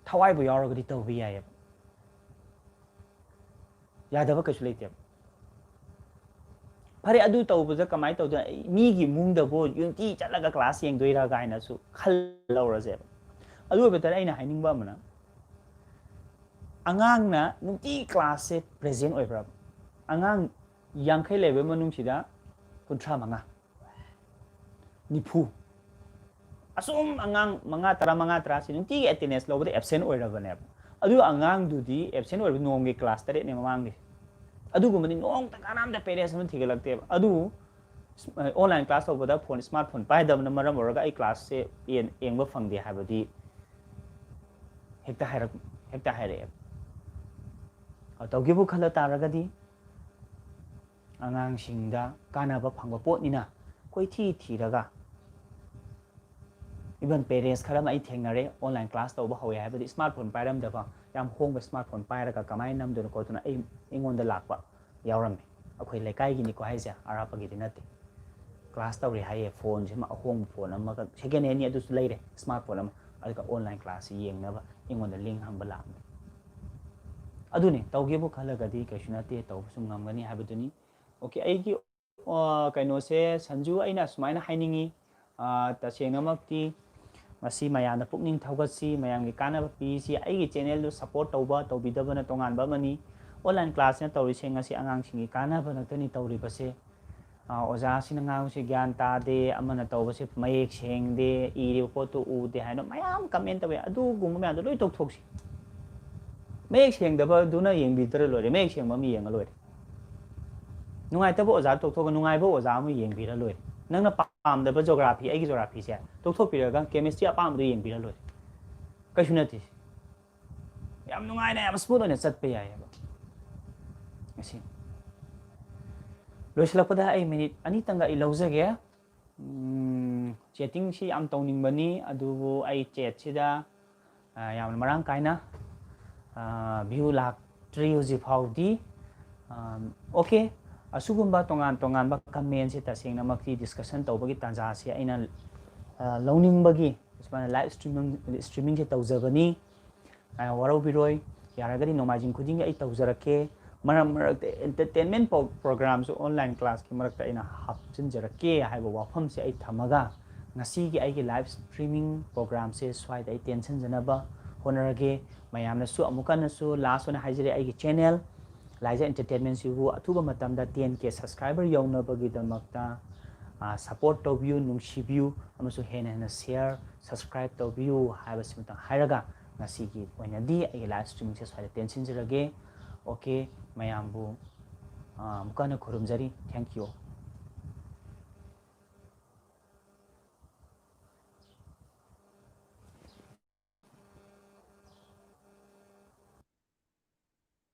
ꯊꯋꯥꯏꯕꯨ ꯌꯥꯎꯔꯒꯗꯤ ꯇꯧꯕ ꯌꯥꯏꯌꯦꯕ꯫ ꯌꯥꯗꯕ ꯀꯩꯁꯨ ꯂꯩꯇꯦꯕ꯫ ꯐꯔꯦ, ꯑꯗꯨ ꯇꯧꯕꯗ ꯀꯃꯥꯏꯅ ꯇꯧꯗꯣꯏꯅꯣ? ꯑꯩ ꯃꯤꯒꯤ ꯏꯃꯨꯡꯗꯕꯨ ꯅꯨꯡꯇꯤ ꯆꯠꯂꯒ ꯀ꯭ꯂꯥꯁ ꯌꯦꯡꯗꯣꯏꯔꯥ ꯀꯥꯏꯅꯁꯨ ꯈꯜꯂꯧꯔꯁꯦꯕ꯫ ꯑꯗꯨ ꯑꯣꯏꯕ ꯇꯥꯔꯗꯤ ꯑꯩꯅ ꯍꯥꯏꯅꯤꯡꯕ ꯑꯃꯅ, ꯑꯉꯥꯡꯅ ꯅꯨꯡꯇꯤ ꯀ꯭ꯂꯥꯁꯁꯦ ꯄ꯭ꯔꯦꯖꯦꯟ ꯑꯣꯏꯕ꯭ꯔꯕ? ꯑꯉꯥꯡ ꯌꯥꯡꯈꯩ ꯂꯩꯕ ꯃꯅꯨꯡꯁꯤꯗ ꯀꯨꯟꯊ꯭ꯔꯥ ꯃꯉꯥ, ꯅꯤꯐꯨ, ꯑꯁꯨꯝ ꯑꯉꯥꯡ ꯃꯉꯥ, ꯇꯔꯥ, ꯃꯉꯥ, ꯇꯔꯥꯁꯤ ꯅꯨꯡꯇꯤꯒꯤ ꯑꯦꯇꯦꯟꯗꯦꯟꯁ ꯂꯧꯕꯗ ꯑꯦꯕꯁꯦꯟ ꯑꯣꯏꯔꯕꯅꯦꯕ꯫ ꯑꯗꯨ ꯑꯉꯥꯡꯗꯨꯗꯤ ꯑꯦꯕꯁꯦꯟ ꯑꯣꯏꯔꯕ ꯅꯣꯡꯃꯒꯤ ꯀ꯭ꯂꯥꯁ ꯇꯔꯦꯠꯅꯦ ꯃꯃꯥꯡꯒꯤ꯫ ꯑꯗꯨꯒꯨꯝꯕꯗꯤ ꯅꯣꯡꯃꯇ ꯀꯅꯥꯝꯇ ꯄꯦꯔꯦꯟꯁ ꯑꯃ ꯊꯤꯒꯠꯂꯛꯇꯦꯕ꯫ ꯑꯗꯨꯕꯨ ꯑꯣꯟꯂꯥꯏꯟ ꯀ꯭ꯂꯥꯁ ꯇꯧꯕꯗ ꯐꯣꯟ, ꯁ꯭ꯃꯥꯔꯠ ꯐꯣꯟ ꯄꯥꯏꯗꯕꯅ ꯃꯔꯝ ꯑꯣꯏꯔꯒ ꯑꯩ ꯀ꯭ꯂꯥꯁꯁꯦ ꯌꯦꯡ-, ꯌꯦꯡꯕ ꯐꯪꯗꯦ ꯍꯥꯏꯕꯗꯤ ꯍꯦꯛꯇ ꯍꯥꯏꯔꯛ-, ꯍꯦꯛꯇ ꯍꯥꯏꯔꯛꯑꯦꯕ꯫ ꯑ, ꯇꯧꯒꯦꯕꯨ ꯈꯜꯂ ꯇꯥꯔꯒꯗꯤ ꯑꯉꯥꯡꯁꯤꯡꯗ ꯀꯥꯟꯅꯕ ꯐꯪꯕ ꯄꯣꯠꯅꯤꯅ ꯀꯣꯏꯊꯤ ꯊꯤꯔꯒ, even ꯄꯦꯔꯦꯟꯁ ꯈꯔ ꯑꯃ ꯑꯩ ꯊꯦꯡꯅꯔꯦ, ꯑꯣꯟꯂꯥꯏꯟ ꯀ꯭ꯂꯥꯁ ꯇꯧꯕ ꯍꯧꯋꯦ ꯍꯥꯏꯕꯗꯤ ꯁ꯭ꯃꯥꯔꯠ ꯐꯣꯟ ꯄꯥꯏꯔꯝꯗꯕ, ꯌꯥꯝ ꯍꯣꯡꯕ ꯁ꯭ꯃꯥꯔꯠ ꯐꯣꯟ ꯄꯥꯏꯔꯒ ꯀꯃꯥꯏꯅ ꯅꯝꯗꯣꯏꯅꯣ ꯈꯣꯠꯇꯣꯏꯅꯣ ꯑꯩ, ꯑꯩꯉꯣꯟꯗ ꯂꯥꯛꯄ ꯌꯥꯎꯔꯝꯃꯤ꯫ ꯑꯩꯈꯣꯏ ꯂꯩꯀꯥꯏꯒꯤꯅꯤꯀꯣ ꯍꯥꯏꯁꯦ, ꯑꯔꯥꯞꯄꯒꯤꯗꯤ ꯅꯠꯇꯦ꯫ class ꯇꯧꯔꯤ ꯍꯥꯏꯌꯦ, ꯐꯣꯟꯁꯤꯃ ꯑꯍꯣꯡꯕ ꯐꯣꯟ ꯑꯃꯒ, second handꯅꯤ ꯑꯗꯨꯁꯨ ꯂꯩꯔꯦ, smart phone ꯑꯃ, ꯑꯗꯨꯒ online class ꯌꯦꯡꯅꯕ ꯑꯩꯉꯣꯟꯗ link ꯍꯟꯕ ꯂꯥꯛꯑꯝꯃꯦ꯫ ꯑꯗꯨꯅꯤ, ꯇꯧꯒꯦꯕꯨ ꯈꯜꯂꯒꯗꯤ ꯀꯩꯁꯨ ꯅꯠꯇꯦ, ꯇꯧꯕꯁꯨ ꯉꯝꯒꯅꯤ ꯍꯥꯏꯕꯗꯨꯅꯤ꯫ Okay, ꯑꯩꯒꯤ ꯑ, ꯀꯩꯅꯣꯁꯦ, ꯁꯟꯖꯨ, ꯑꯩꯅ ꯁꯨꯃꯥꯏꯅ ꯍꯥꯏꯅꯤꯡꯉꯤ, ꯑ, ꯇꯁꯦꯡꯅꯃꯛꯇꯤ ꯃꯁꯤ ꯃꯌꯥꯝꯅ ꯄꯨꯛꯅꯤꯡ ꯊꯧꯒꯠꯁꯤ, ꯃꯌꯥꯝꯒꯤ ꯀꯥꯟꯅꯕ ꯄꯤꯁꯤ꯫ ꯑꯩꯒꯤ channelꯗꯨ support ꯇꯧꯕ ꯇꯧꯕꯤꯗꯕꯅ ꯇꯣꯉꯥꯟꯕ ꯑꯃꯅꯤ꯫ Online classꯅ ꯇꯧꯔꯤꯁꯦ ꯉꯁꯤ ꯑꯉꯥꯡꯁꯤꯡꯒꯤ ꯀꯥꯟꯅꯕ ꯉꯥꯛꯇꯅꯤ ꯇꯧꯔꯤꯕꯁꯦ꯫ ꯑ, ꯑꯣꯖꯥꯁꯤꯅ ꯉꯥꯡꯕꯁꯤ ꯒ꯭ꯌꯥꯟ ꯇꯥꯗꯦ, ꯑꯃꯅ ꯇꯧꯕꯁꯤ ꯃꯌꯦꯛ ꯁꯦꯡꯗꯦ, ꯏꯔꯤꯕ ꯄꯣꯠꯇꯨ ꯎꯗꯦ ꯍꯥꯏꯅ ꯃꯌꯥꯝ comment ꯇꯧꯋꯦ꯫ ꯑꯗꯨꯒꯨꯝꯕ ꯃꯌꯥꯝꯗꯣ ꯂꯣꯏ ꯇꯣꯛꯊꯣꯛꯁꯤ꯫ ꯃꯌꯦꯛ ꯁꯦꯡꯗꯕꯗꯨꯅ ꯌꯦꯡꯕꯤꯗ꯭ꯔ ꯂꯣꯏꯔꯦ, ꯃꯌꯦꯛ ꯁꯦꯡꯕ ꯑꯃ ꯌꯦꯡꯉ ꯂꯣꯏꯔꯦ꯫ ꯅꯨꯡꯉꯥꯏꯇꯕ ꯑꯣꯖꯥ ꯇꯣꯛꯊꯣꯛꯑꯒ ꯅꯨꯡꯉꯥꯏꯕ ꯑꯣꯖꯥ ꯑꯃ ꯌꯦꯡꯕꯤꯔ ꯂꯣꯏꯔꯦ꯫ ꯅꯪꯅ ꯄꯥꯝꯗꯕ geography, ꯑꯩꯒꯤ geographyꯁꯦ ꯇꯣꯛꯊꯣꯛꯄꯤꯔꯒ chemistry ꯑꯄꯥꯝꯕꯗꯣ ꯌꯦꯡꯕꯤꯔ ꯂꯣꯏꯔꯦ꯫ ꯀꯩꯁꯨ ꯅꯠꯇꯦ꯫ ꯌꯥꯝ ꯅꯨꯡꯉꯥꯏꯅ, ꯌꯥꯝ smooth ꯑꯣꯏꯅ ꯆꯠꯄ ꯌꯥꯏꯑꯕ꯫ ꯑꯁꯤ ꯂꯣꯏꯁꯤꯜꯂꯛꯄꯗ ꯑꯩ minute ꯑꯅꯤꯇꯪꯒ ꯑꯩ ꯂꯧꯖꯒꯦ꯫ ꯎꯝ, chattingꯁꯤ ꯌꯥꯝ ꯇꯧꯅꯤꯡꯕꯅꯤ, ꯑꯗꯨꯕꯨ ꯑꯩ chatꯁꯤꯗ, ꯑ, ꯌꯥꯝꯅ ꯃꯔꯥꯡ ꯀꯥꯏꯅ, ꯑ, view ꯂꯥꯛꯇ꯭ꯔꯤ ꯍꯧꯖꯤꯛ ꯐꯥꯎꯗꯤ꯫ ꯑꯝ, okay, ꯑꯁꯤꯒꯨꯝꯕ ꯇꯣꯉꯥꯟ ꯇꯣꯉꯥꯟꯕ commentꯁꯤ ꯇꯁꯦꯡꯅꯃꯛꯇꯤ discussion ꯇꯧꯕꯒꯤ ꯇꯥꯟꯖꯥꯁꯤ ꯑꯩꯅ, ꯑ, ꯂꯧꯅꯤꯡꯕꯒꯤ ꯁꯨꯃꯥꯏꯅ live streaming, streamingꯁꯦ ꯇꯧꯖꯕꯅꯤ꯫ ꯑ, ꯋꯥꯔꯧꯕꯤꯔꯣꯏ, ꯌꯥꯔꯒꯗꯤ ꯅꯣꯡꯃꯥꯏꯖꯤꯡ ꯈꯨꯗꯤꯡꯒꯤ ꯑꯩ ꯇꯧꯖꯔꯛꯀꯦ꯫ ꯃꯔꯛ ꯃꯔꯛꯇ entertainment ꯄ꯭ꯔꯣ-, programꯁꯨ online classꯀꯤ ꯃꯔꯛꯇ ꯑꯩꯅ ꯍꯥꯞꯆꯤꯟꯖꯔꯛꯀꯦ ꯍꯥꯏꯕ ꯋꯥꯐꯝꯁꯦ ꯑꯩ ꯊꯝꯃꯒ, ꯉꯁꯤꯒꯤ ꯑꯩꯒꯤ live streaming programꯁꯦ ꯁ꯭ꯋꯥꯏꯗ ꯑꯩ ꯇꯦꯟꯁꯤꯟꯖꯅꯕ ꯍꯣꯠꯅꯔꯒꯦ꯫ ꯃꯌꯥꯝꯅꯁꯨ ꯑꯃꯨꯛ ꯍꯟꯅꯁꯨ last ꯑꯣꯏꯅ ꯍꯥꯏꯖꯔꯤ, ꯑꯩꯒꯤ channel ꯂꯥꯏꯖ Entertainmentꯁꯤꯕꯨ ꯑꯊꯨꯕ ꯃꯇꯝꯗ ten K subscriber ꯌꯧꯅꯕꯒꯤꯗꯃꯛꯇ, ꯑ, support ꯇꯧꯕꯤꯌꯨ, ꯅꯨꯡꯁꯤꯕꯤꯌꯨ, ꯑꯃꯁꯨꯡ ꯍꯦꯟꯅ ꯍꯦꯟꯅ share, subscribe ꯇꯧꯕꯤꯌꯨ ꯍꯥꯏꯕꯁꯤꯃꯇꯪ ꯍꯥꯏꯔꯒ, ꯉꯁꯤꯒꯤ ꯑꯣꯏꯅꯗꯤ ꯑꯩꯒꯤ live streamingꯁꯦ ꯁ꯭ꯋꯥꯏꯗ ꯇꯦꯟꯁꯤꯟꯖꯔꯒꯦ꯫ Okay, ꯃꯌꯥꯝꯕꯨ, ꯑ, ꯑꯃꯨꯛꯀ ꯍꯟꯅ ꯈꯨꯔꯨꯝꯖꯔꯤ꯫ Thank you.